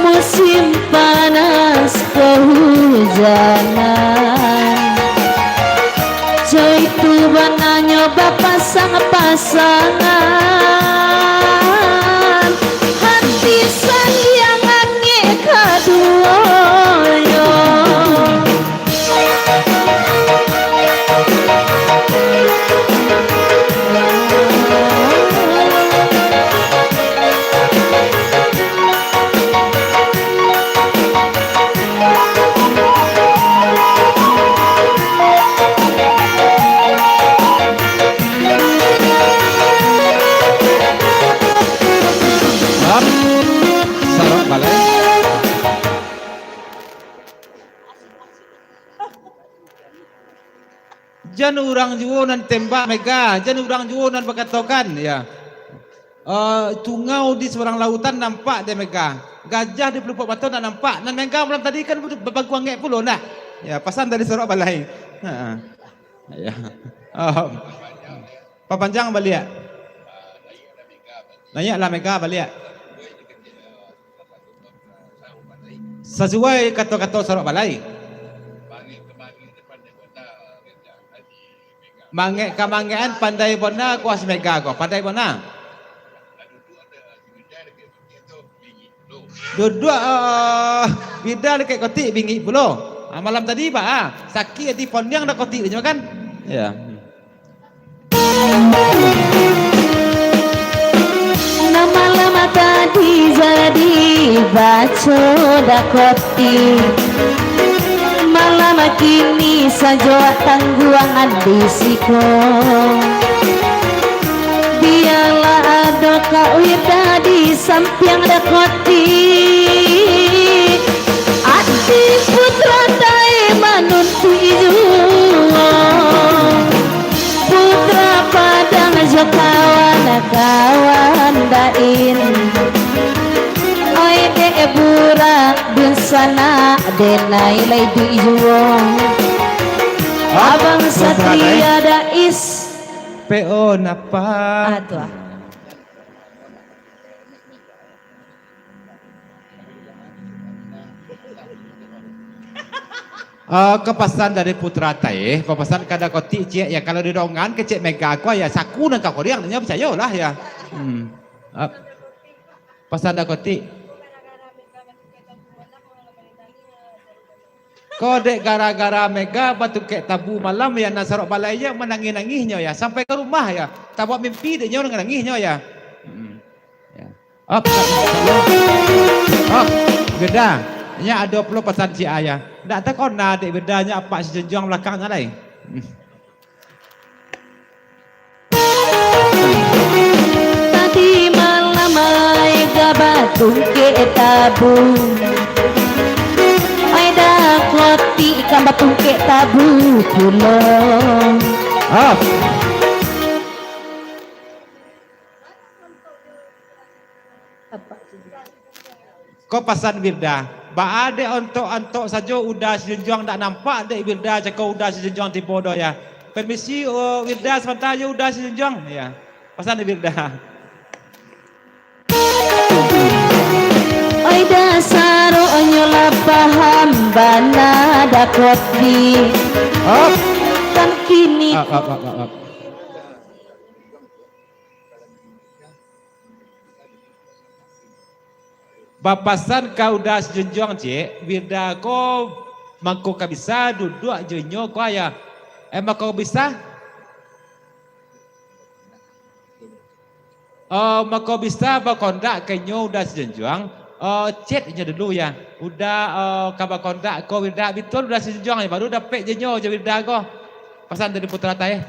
musim panas kehujanan. Jo itu bananyo bapasang-pasangan, hati saliang angek kaduonyo. Salam balai. Jan urang juo nan tembak Mega, jan urang juo nan bakatokan, ya. Eh, tungau di sabarang lautan nampak dek Mega. Gajah di palupuk bato ndak nampak. Nan Mega malam tadi kan babagu angek pulo nah. Ya, pasan dari Sorok Balai. Ha. Ya. Oh. Papanjang baliak. Naiaklah Mega baliak. Sasuai kato-kato Sorok Balai. Mangek ka mangek an pandai bona kuas Mega ko, pandai bona. Duduak, eh, bida dakek kotik bingik pulo. Ah, malam tadi ba, ah, sakik ati pondiang dah kotik tu kan? Ya. Nan malam tadi jadi baco dakoti, malam kini sajo tangguang di siko. Bialah ado Kak Wida di sampiang dakoti. Ati Putra Tae manuntuik juo. Putra Padang jo kawan-kawan dain. Oi dek burak dunsanak denai lai duik juo. Abang Satria Dais. P O napa? Ah, tu ah. Eh, ko pasan dari Putra Tae, ko pasan ka dakoti ciek ya, kalau didongan kecek Mega ko ya, saku nan ka koriang, nyo picayolah ya. Hmm. Eh, pasan dakoti. Ko dek gara-gara Mega batungkek tabu malam ya, nan Sorok Balai ya manangih-nangihnyo ya, sampai ka rumah ya, tabuak mimpi dek nyo nangihnyo ya. Hmm. Ya. Op, op, Wirda. Nyo ado pulo pasan ciek ya. Ndak takona dek Wirda nyo apak si Junjuang balakang nyo lai. Tadi malam ai ka batungkek tabu. Ai dakoti ka batungkek tabu pulo. Op. Ko pasan Wirda. Baa dek ontok-ontok sajo Uda si Junjuang ndak nampak dek Wirda cako Uda si Junjuang tibo doh ya. Permisi, oh, Wirda, sabanta jo Uda si Junjuang. Ya. Pasan dek Wirda. Oi dasar onyo lah paham bana dakoti. Op. Kan kini. Op, op, op, op, op. Bapasan ka Uda Sijunjuang, ciek, Wirda ko mangko ka bisa duduak jo inyo ko, ayah. Eh, mangko bisa? Eh, mangko bisa bakontak ka inyo Uda Sijunjuang, eh, chat inyo dulu, ya. Uda, eh, ka bakontak ko Wirda, bitul Uda Sijunjuang, baru dapek jo inyo jo Wirda ko. Pasan dari Putra Taeh.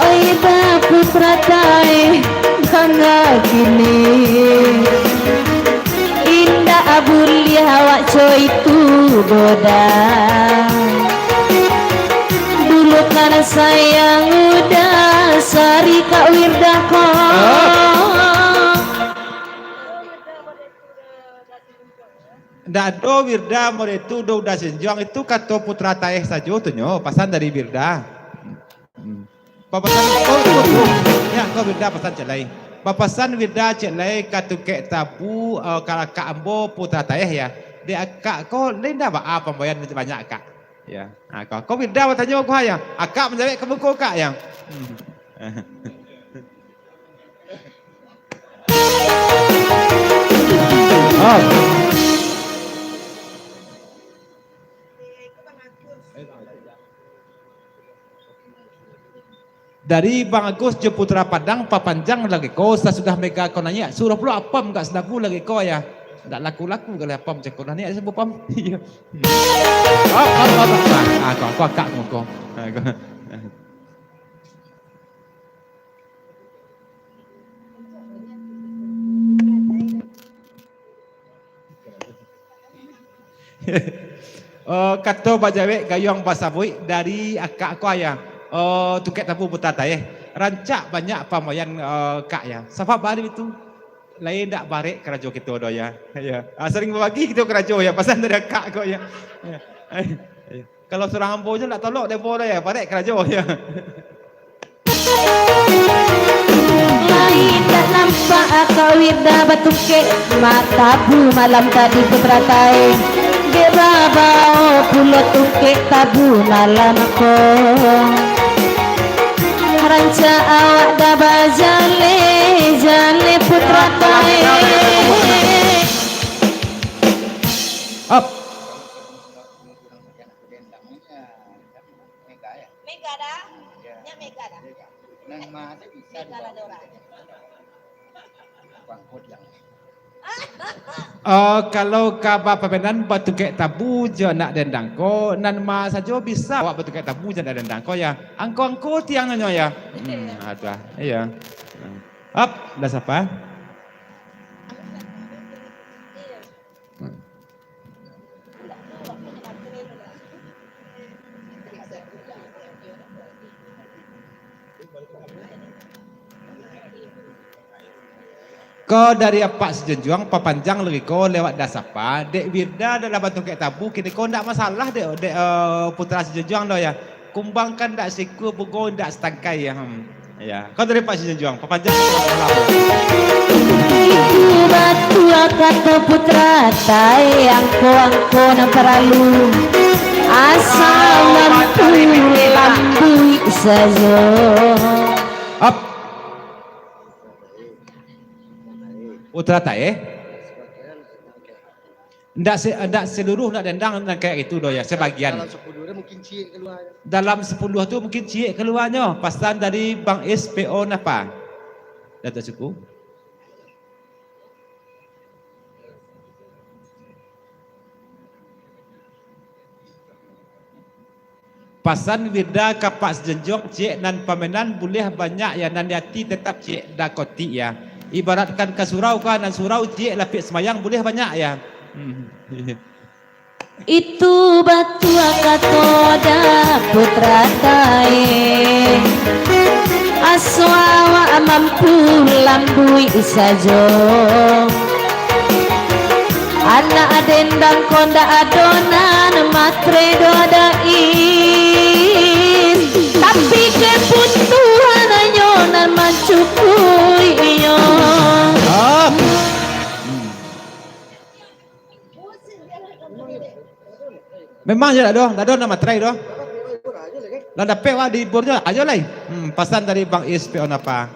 Oi da Putra Taeh, bangga kini. Indak buliah awak co itu doh da. Dulu kan sayang Uda sari ka Wirda ko. Ndak ado Wirda model tu doh, Uda Sijunjuang, itu kato Putra Taeh sajo tu nyo, pasan dari Wirda. Hmm. Papasan, oh, tu, tu. Nyo ko Wirda pasan ciek lai. Papasan Wirda ciek lai ka tungkek tabu, eh, ka akak ambo Putra Taeh, ya. Dek akak ko, lain dah baa pambayaran banyak, Kak. Ya. Ha, ko, ko Wirda batanyo ko, ya. Akak manjawek ka muko, Kak, ya. Hmm. Oh. Dari Bang Agus jo Putra Padang, papanjang lagi ko, sasudah Mega ko naiak, suruah pulo apam gak salagu lagi ko, ya. Ndak laku-laku kali apam cako naiak, sabo apam. Iyo. Oh, oh, oh, oh. Ah, ah, ko, ko akak ko, ko. Ah, ko. Eh, kato bajawek gayuang basabuik dari akak ko, ayah. Eh, tungkek tabu Putra Taeh. Rancak banyak pambayaran, eh, Kak, ya. Sabab bari itu, lain dak barek karajo kito doh, ya. Ya. Ah, saling babagi kito karajo, ya. Pasan dari akak ko, ya. Ya. Kalau surang ambo je ndak tolok dek ambo doh, ya. Barek karajo, ya. Lai indak nampak Kak Wirda batungkek, matabu malam tadi Putra Taeh. Dek babao pulo tungkek tabu malam ko. Rancak awak dah bajaleh-jaleh Putra Taeh. Up. Mega dah. Nyo Mega dah. Mega lah dah urang. Oh, kalau ka bapamenan batungkek tabu jo anak dendang ko, nan ma sajo bisa awak batungkek tabu jo anak dendang ko, ya. Angko-angko tiang nyo, ya. Hmm, aduh, iyo. Up, dah sapa? Ko dari Apak Sijunjuang, papanjang lagi ko lewat dasapa, dek Wirda adalah batungkek tabu, kini ko ndak masalah dek, dek, eh, Putra Sijunjuang doh, ya. Kumbang kan ndak sikua, bungo ndak satangkai, ya. Hmm. Ya, kau dari Pak Sijunjuang, papanjang. Itu batua kato Putra Taeh, angko-angko nan paralu, asa mampu lambuik sajo. Up. Putra Taeh. Ndak se-, ndak seluruh nak dendang nan kayak gitu doh ya, sebagian. Dalam sepuluh tu mungkin ciek keluar. Dalam sepuluh tu mungkin ciek keluarnyo. Pasan dari Bang S P O napa? Datuk Suku. Pasan Wirda ka Pak Sijunjuang, ciek nan pamenan buliah banyak ya, nan di ati tetap ciek dakotik ya. Ibaratkan ka surau ka, nan surau ciek lapik sembayang buliah banyak ya. Hmm. Itu batua kato da Putra Tae, aso awak mampu lambuik sajo. Anak dendang ko ndak ado nan matre doh dai, tapi kebutuhannyo nan mancukuiknyo. Ah. Memang je dak doh, dak doh nan matre doh. Lah dapek wak di hiburnyo, ajo lai. Hmm, pasan dari Bang Is P O napa?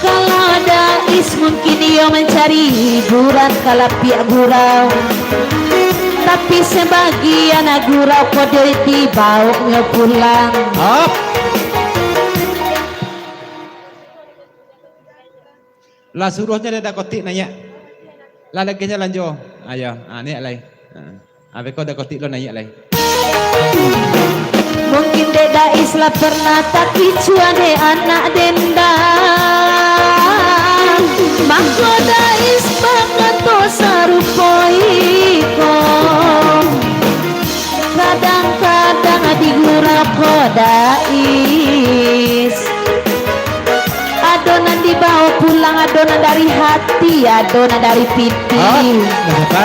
Kalau Dais mungkin iyo mancari hiburan ka lapiak gurau, tapi sabagian gurau ko dibaonyo pulang. Op. Lah suruahnyo dek Dakotik naiak. Lah lagiahnyo lanjo. Ayo, ah, naiak lai. Ah. Abih ko Dakotik lo naiak lai. Mungkin dek Dais lah pernah takicua dek anak dendang. Mako Dais bakato sarupo iko. Kadang-kadang di gurau ko Dais. Ado nan dibao pulang, ado nan dari hati, ado nan dari pitih. Oh, kenapa?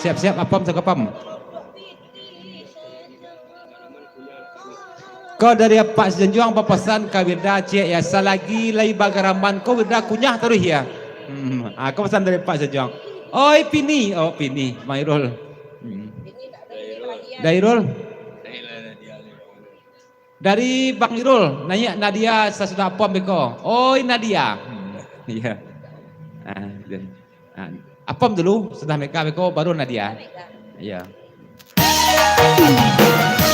Siap-siap, apam, cakapam. Ko dari Apak Sijanjuang bapasan ka Wirda, ciek, ya, salagi lai bagaraman ko Wirda kunyah taruih, ya. Hmm, ah, ko pasan dari Apak Sijanjuang. Oi, Pini. Oh, Pini, Mairul. Hmm. Dairul. Dari Bang Irul, naiak Nadia sasudah apam beko. Oi, Nadia. Hmm, iya. Ah, iya. Ah, apam dulu, sudah Mega beko, baru Nadia. Iya.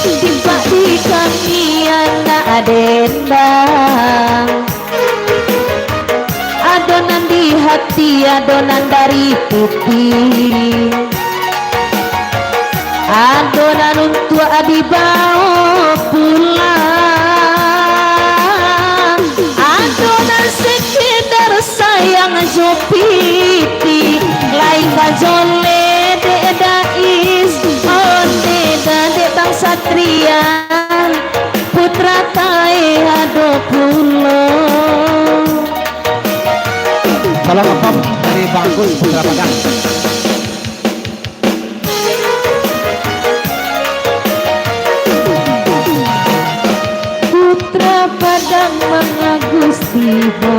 Timpak di kami anak dendang. Ado nan di hati, ado nan dari pitih. Ado nan untuak dibao pulang. Ado nan sekedar sayang jo pitih, lain ka jo ledek Dais, onde dadek Bang Satria, Putra Taeh ado pulo. Salam apam dari Bang Agus, Putra Padang. Putra Padang Mang Agus tibo,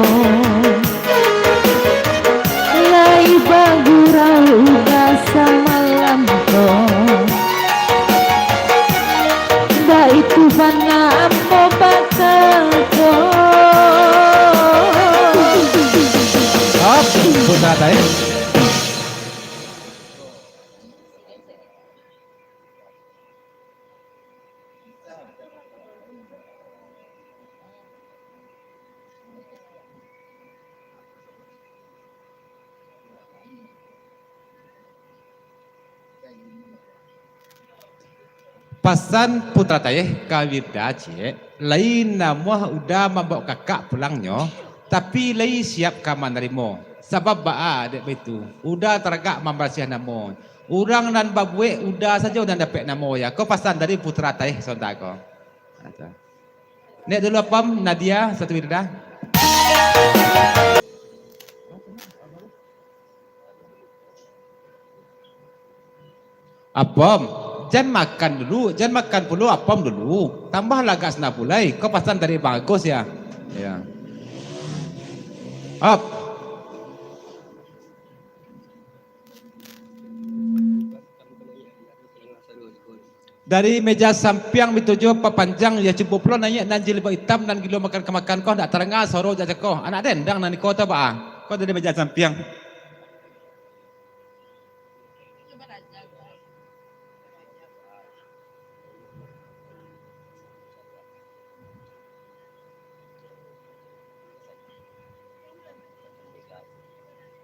lai bagurau udah samalam ko. Baitu bana ambo bakato. Op, Putra Taeh. Pasan Putra Taeh ka Wirda, ciek, lai namuah Uda mambaok kakak pulangnyo, tapi lai siap ka manarimo. Sabab baa dek baitu, Uda taragak mambarasiah namo. Urang nan babuek Uda sajo nan dapek namo, ya. Ko pasan dari Putra Taeh sontak ko. Naiak dulu apam, Nadia, satu Wirda. Apam, jan makan dulu, jan makan pulo apam dulu. Tambahlah agak sanabulai. Ko pasan dari Bang Agus, ya. Ya. Op. Dari meja sampiang bituju papanjang, ya, cubo pulo naiak nan jilbab itam nan gilo makan ka makan ko, ndak taranga suaro jak cako. Anak dendang nan iko atau baa? Ko dari meja sampiang.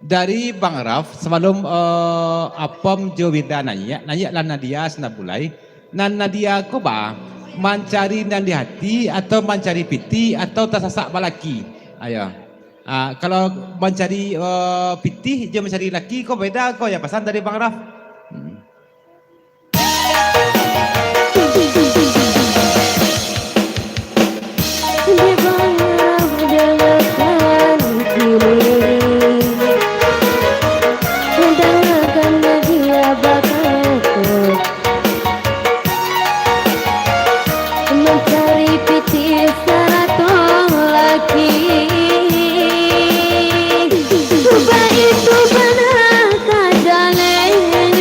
Dari Bang Raf, sabalum, eh, Apam jo Wirda naiak, naiaklah Nadia sanabulai. Nan Nadia ko baa, mancari nan di hati, atau mancari pitih, atau tasasak balaki? Ayo. Ah, kalau mancari, eh, pitih jo mancari laki ko beda ko, ya, pasan dari Bang Raf. Hmm. Di bawah dalapan kili, dengarkan dia bakato, mancari pitih sarato laki. Baitu bana ka jaleh.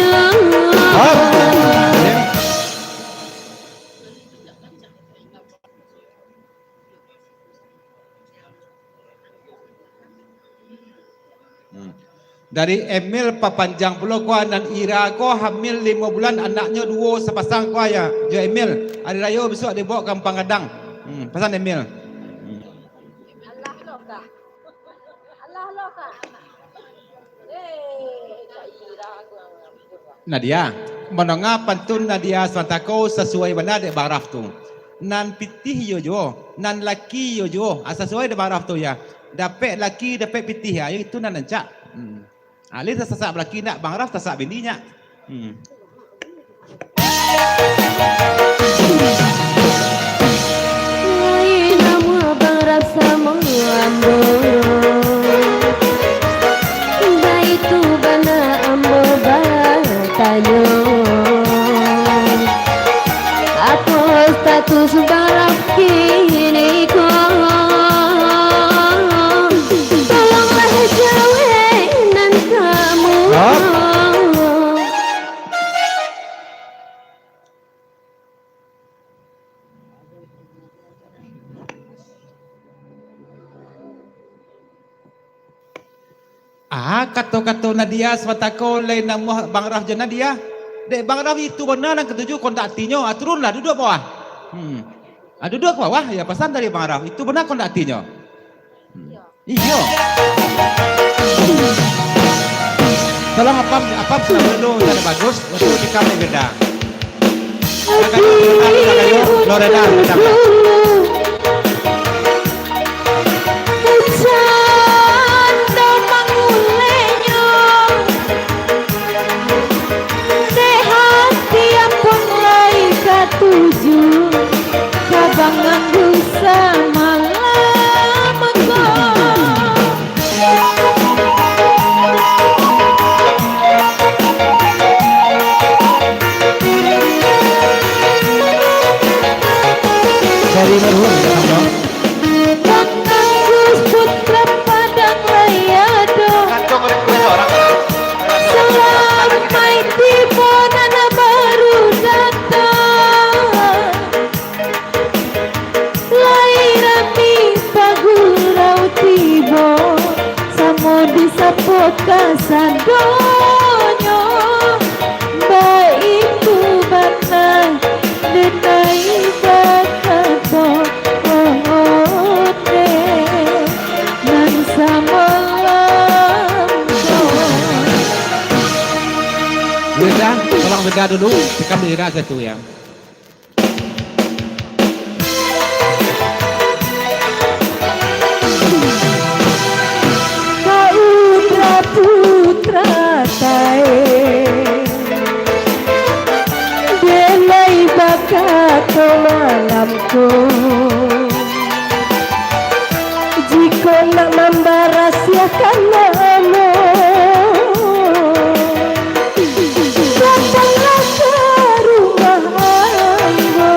Hmm. Dari Emil Papanjang pulo ko, nan Ira ko hamil limo bulan, anaknyo duo sapasang ko, ya. Jo Emil, ari rayo bisuak dibaok ka Ampang Gadang. Hmm, pasan Emil. Hmm. Nadia, mandanga pantun Nadia samantako sasuai bana dek Bang Raf tu. Nan pitih iyo juo, nan laki iyo juo. Ah, sasuai dek Bang Raf tu, ya. Dapek laki, dapek pitih, ya. Itu nan rancak. Hmm. Alih tasasak balaki ndak, Bang Raf tasasak bini nyak. Hmm. Lai namuah Bang Raf samo ambo. Baitu bana ambo batanyo. Apo status Bang Raf kini ko? Tolonglah jawek nan kamu. Hah? Ah, kato-kato Nadia samantako lai namuah Bang Raf jo Nadia. Dek Bang Raf itu bana nan katuju kondak atinyo. Ah, turunlah, duduak bawah. Hmm. Ah, duduak ka bawah, ya, pasan dari Bang Raf. Itu bana kondak atinyo. Hmm. Iyo. Tolong apam, apam sudah dulu, sudah bagus, untuk di kami beda. Lorena, Lorena, Lorena. Bacando manguleknyo, dek hati ampun lai katuju, ka banganggu samalam ko. Dari Marhum, ya, Bang? Bang Agus putra Padang lai ado. Salamaik tibo nan baru datang. Lai rami pagurau tibo, samo disapo kasadonyo. Baitu bana denai bakato, oh, onde nan samalam ko. Beda, tolong beda dulu, tikam beda satu ya. Ka Indra Putra tae, dek lai bakato malam ko. Jikok nak mambarasiahkan namo, datanglah ka rumah ambo.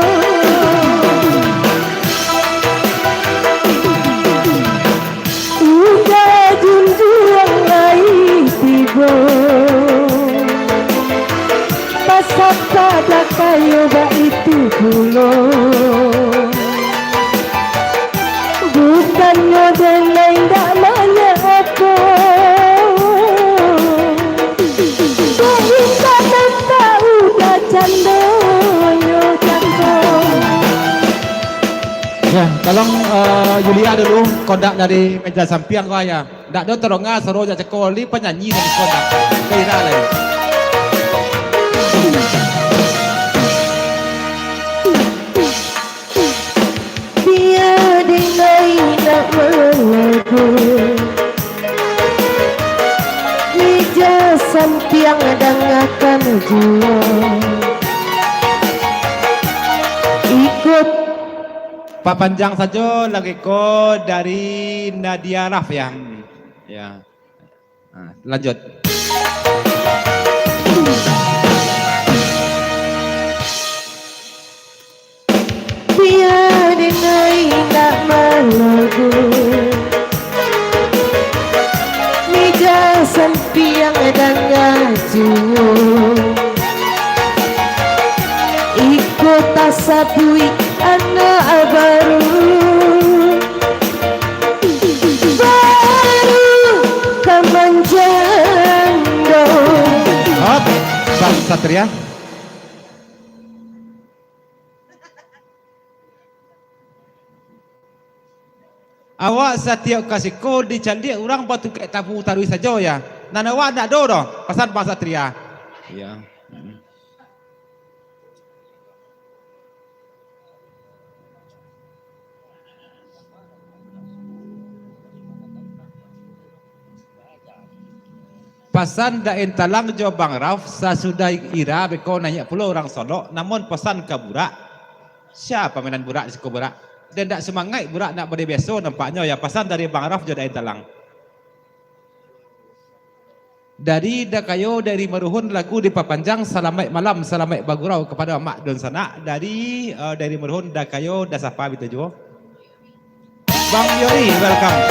Uda junjuang lai tibo, pasapah dakayo baitu pulo. Bukannyo den lai indak manyapo, dek indak nampak uda candonyo cako. Ya, tolong, eh, Yulia dulu, kondak dari meja sampiang ko, ya. Ndak do tadanga suaro jak cako, li panyanyi dari kondak. Kira lai. Bia den lai indak malagu, meja sampiang dangakan juo. Iko papanjang sajo lagu ko dari Nadia Raf, ya. Hmm. Ya. Ha, lanjut. Bia den lai indak malagu, meja sampiang danga juo. Iko tasabuik anak baru, baru ka manjo Ya. Awak satiok ka siko dicaliak urang batungkek tabu taruih sajo, ya. Nan awak ndak ado doh, pasan Bang Satria. Ya. Pasan Dain Talang jo Bang Raf, sasudah ira beko naiak pulo urang Solok, namun pasan ka Burak. Sia pamainan Burak di siko Burak? Den dak sumangaik Burak nak bade biaso nampaknyo, ya, pasan dari Bang Raf jo Dain Talang. Dari Dakayo, dari Maruhun, lagu dipapanjang, salamaik malam, salamaik bagurau kapado amak dunsanak. Dari, eh, dari Maruhun, Dakayo, Dasapa, bitu juo. Bang Yori, welcome.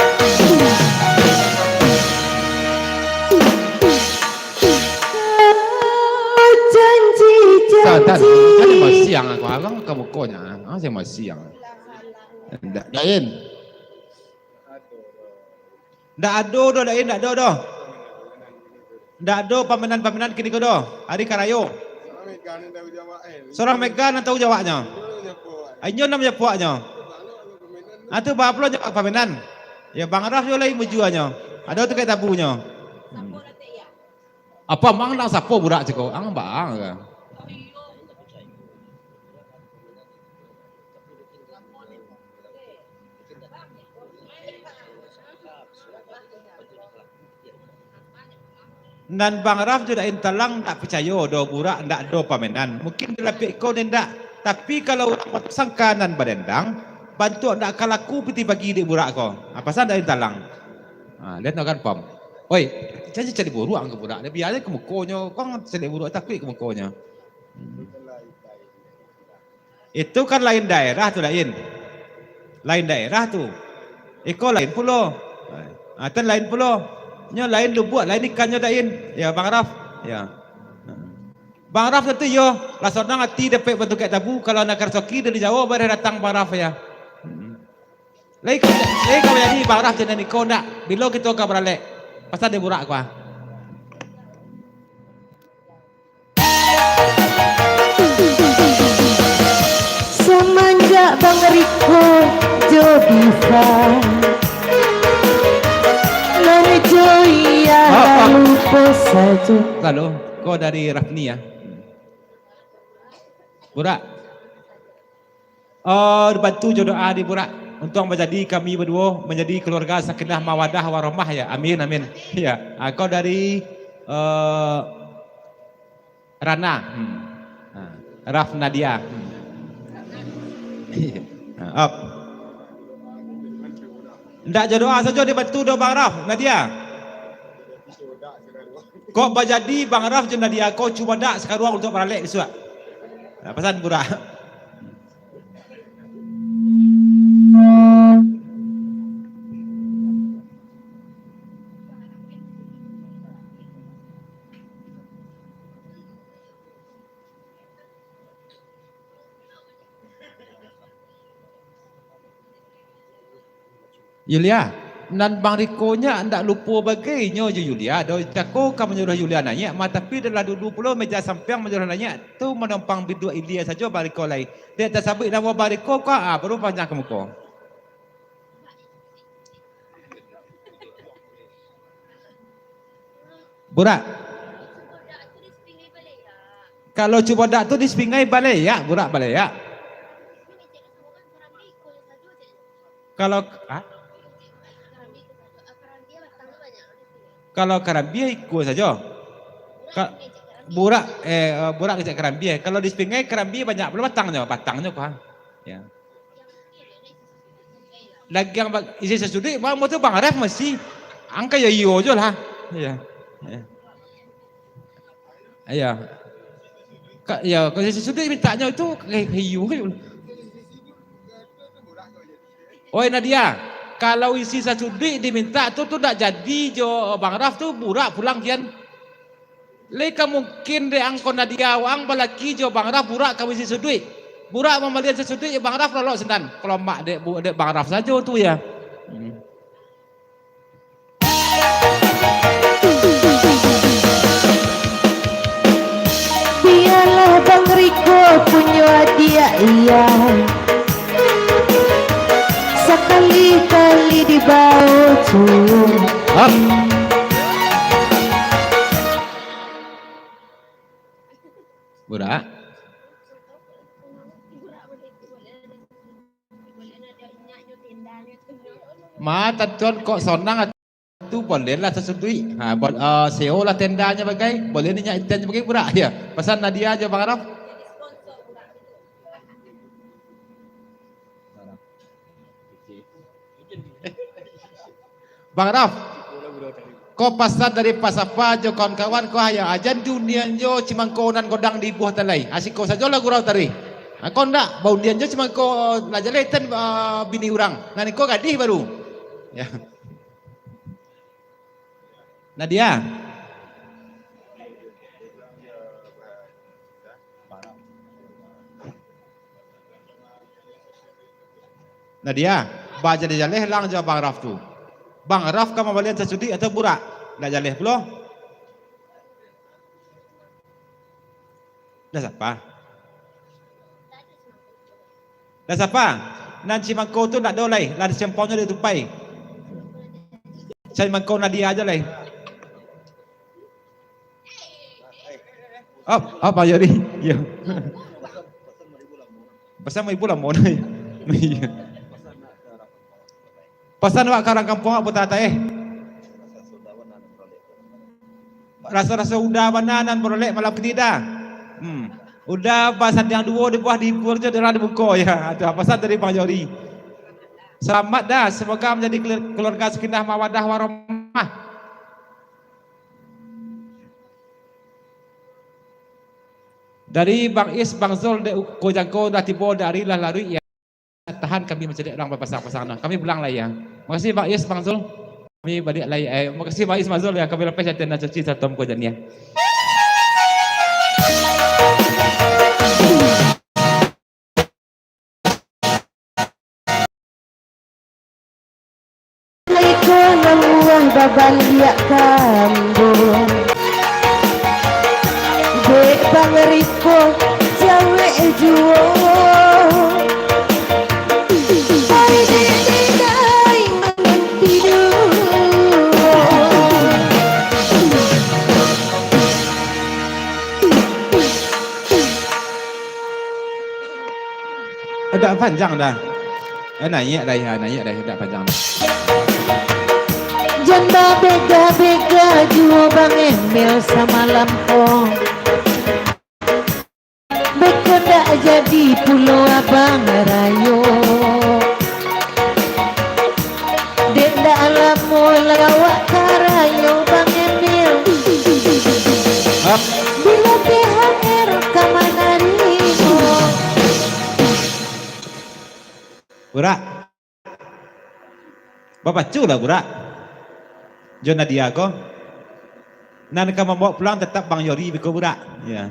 Sadan, janji-janji. Tadi masiang aku, abang ka mukonyo. Ah, saya masiang. Ndak lain. Ndak ado doh, Dain, ndak ado doh. Ndak ado pamainan-pamainan kiniko doh. Ari ka rayo. Surang Mega nan tangguang jawabnyo. Inyo nan manjapuaknyo. Ah, tu ba pulo nyo pamainan. Ya, Bang Raf yo lai mujuanyo. Ado tu kayak tabunyo. Apo mang nak sapo Burak cako? Ang bang ka. Nan Bang Raf jo Dain Talang ndak picayo doh Burak ndak ado pamenan. Mungkin di lapik ko ni ndak. Tapi kalau urang basangka nan badendang, bantuak ndak ka laku pitih pagi dek Burak ko. Ha, pasan Dain Talang. Ha, lihat no kan, Pam. Oi, janji caliak buruak ang ka Burak. Bia se ka mukonyo, kok caliak buruak takuik ka mukonyo. Hmm. Itu kan lain daerah tu, lain. Lain daerah tu. Iko lain pulo. Ha, tan lain pulo. Nyo lain lubuak, lain ikannyo, Dain. Ya, Bang Raf. Ya. Bang Raf tantu iyo, lah sonang ati dapek bantuak tabu, kalau nak ka rasoki dari jauah bareh datang Bang Raf ya. Hmm. Lai ka, lai ka jadi Bang Raf jadi niko ndak? Bilo kito ka baralek? Pasal dia burak ko ah. Samanjak Bang Riko jo Diva, nan jo iya lupo sajo. Halo, ko dari Rafni ya. Burak. Oh, dibantu jo doa di Burak. Untuang manjadi kami baduo, manjadi kaluarga sakinah mawadah warahmah ya. Amin, amin. Ya, ah, kau dari, eh, Rana. Hmm. Ah, Raf Nadia. Hmm. Ah, up. Ndak jo doa sajo dibantu doh Bang Raf, Nadia. Kok bajadi Bang Raf jo Nadia ko cubo dak sakaruang untuak baralek bisuak? Nah, pasan Burak. Yulia, nan Bang Riko nyo ndak lupo bagai nyo jo Yulia, do cako ka manyuruah Yulia naiak, ma tapi dah lah dulu pulo meja sampiang manyuruah naiak, tu manompang biduak ilia sajo Bang Riko lai. Dek tasabuik namo Bang Riko ko, ah, baru panjang ka muko. Burak. Kalau cubo dak tu di Sepingai baleak, Burak baleak. Kalau, ha? Kalau karambia ikua sajo. Ka-, Burak, eh, Burak ngecek karambia. Kalau di Sepingai karambia banyak pulo batangnyo, batangnyo ko ha. Ya. Lagiang ba-, isi sasuduik, ba-, ambo tu Bang Raf masih angka iyo-iyo jo lah. Iyo. Iyo. Iyo. Ka-, iyo, kalau isi sasuduik mintaknyo tu ka iyo. Oi Nadia, kalau isi sasuduik dimintak tu, tu ndak jadi jo Bang Raf tu, Burak pulang kian. Lai ka mungkin dek ang ko Nadia, waang balaki jo Bang Raf, Burak ka baisi suduik. Burak mambalian sasuduik, Bang Raf lolok sinan. Kalomak dek Bu-, dek Bang Raf sajo tu ya. Hmm. Diak iya, sakali-kali dibao cium. Hap. Burak. Ma, tantuan kok sonang. Tu bolehlah sasuduik. Ha, bo-, eh, seolah tendanyo bagai, boleh ninyo itannyo bagai, Burak, ya. Pasan Nadia jo Bang Raf. Bang Raf, ko pasan dari Pak Safa jo kawan-kawan ko, ayo, ajan diundian jo cimangko nan godang di buah talai. Asiko sajolah gurau tadi. Ha, ko ndak, baundian jo cimangko lah jaleh itan, eh, bini urang. Nan iko gadih baru. Ya. Nadia. Nadia, bajaleh-jaleh lang jo Bang Raf tu. Bang Raf ka mambalian sasuduik atau Burak? Ndak jaleh pulo. Dah sapa? Dah sapa? Nan cimangko tu ndak ado lai, lah disemponyo ditupai. Cimangko Nadia ajo lai. Op, op, ayo di. Yo. Pasal mau ibu lah, mau. Iya. Pasan awak ka urang kampuang awak Puta Taeh. Raso-raso uda bana nan barolek malam kini dah. Hmm. Uda basandiang duo di buah di ibur jo dalam di muko, ya. Tu pasan dari Bang Yori. Selamat dah, semoga menjadi kelu-, keluarga sakinah mawadah warahmah. Dari Bang Is, Bang Zul, dek uko jangko dah tibo dari lah laruik, ya. Tahan kami mancaliak urang bapasang-pasang no. Kami pulang lai, ya. Makasih Bang Is, Bang Zul. Kami baliak lai, eh, makasih Bang Is, Bang Zul, ya. Kami lapeh jatah nan cuci satom ko janiah. Iko nan buah babaliak kambuang. Dek Bang Riko, cawek juo. Ai dek, dek, dai mananti duo. Agak panjang dah. Eh, naiak dah, ya, naiak dah, agak panjang dah. Jan babega-bega juo Bang Emil samalam ko. Beko ndak jadi pulo Abang Rayo. Dek ndak lamo lai awak ka rayo, Bang Emil. Hap. Bilo T H R ka manarimo? Burak. Bapacu lah Burak. Jo Nadia ko. Nan ka mambaok pulang tatap Bang Yori beko Burak. Ya.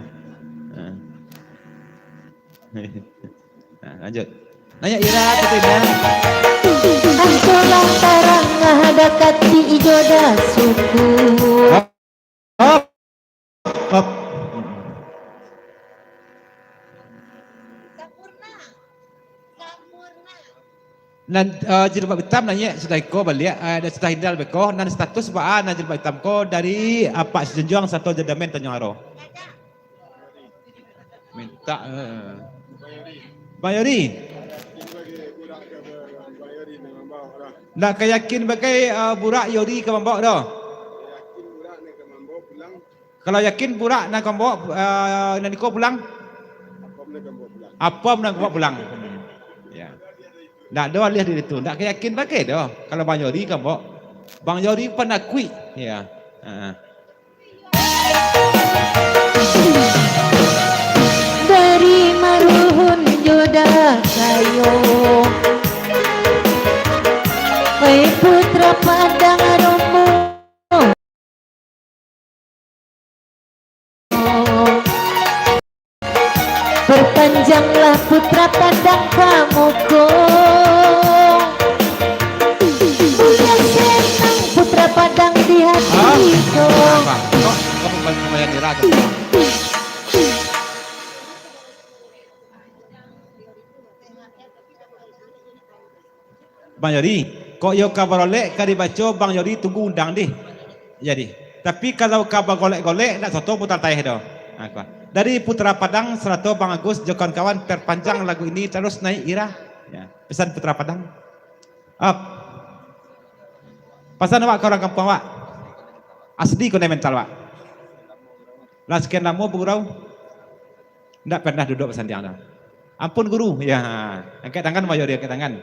Ha. Nah, lanjut. Naiak Ira, Katrina. Angkolah tarang, ah, dakati ijo dah suku. Hop, hop, hop. Nan, eh, jilbab itam naiak sudah iko baliak, eh, sudah hindal beko, nan status baa nan jilbab itam ko dari Apak Sijunjuang sato Jadamen Tanjung Aro. Mintak, eh. Bang Yori. Ndak ka yakin bagai, eh, Burak Yori ka mambaok doh. Kalau yakin Burak nan ka mambaok, eh, nan iko pulang. Apam nan ka mambaok pulang. Ya. Ndak ado alih di situ. Ndak ka yakin bagai doh. Kalau Bang Yori ka mambaok. Bang Yori panakuik. Ya. Ha. Dari maruhun jo dakayo, oi putra Padang Romo. Perpanjanglah putra Padang ka muko. Buliah senang putra Padang di hati ko. Apa? Kok, kok pembayar nira tu? Bang Yori, kok iyo ka barolek ka dibaco, Bang Yori tunggu undang dih. Jadi, tapi kalau ka bagolek-golek, ndak soto Putra Taeh doh. Ha, ko. Dari Putra Padang sarato Bang Agus jo kawan-kawan, perpanjang lagu ini, terus naik irah. Ya, pesan Putra Padang. Up. Pasan awak ka urang kampuang awak. Asli kondeh mental awak. Lah sekian lamo bagurau, ndak pernah duduak basandiang doh. Ampun guru, ya. Angkek tangan, Bang Yori, angkek tangan.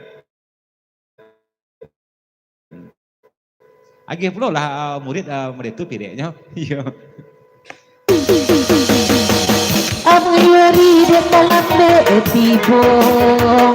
Agih pulo lah, ah, murid, ah, murid tu pireknyo. Iyo. Abang Yori dek talambek tibo.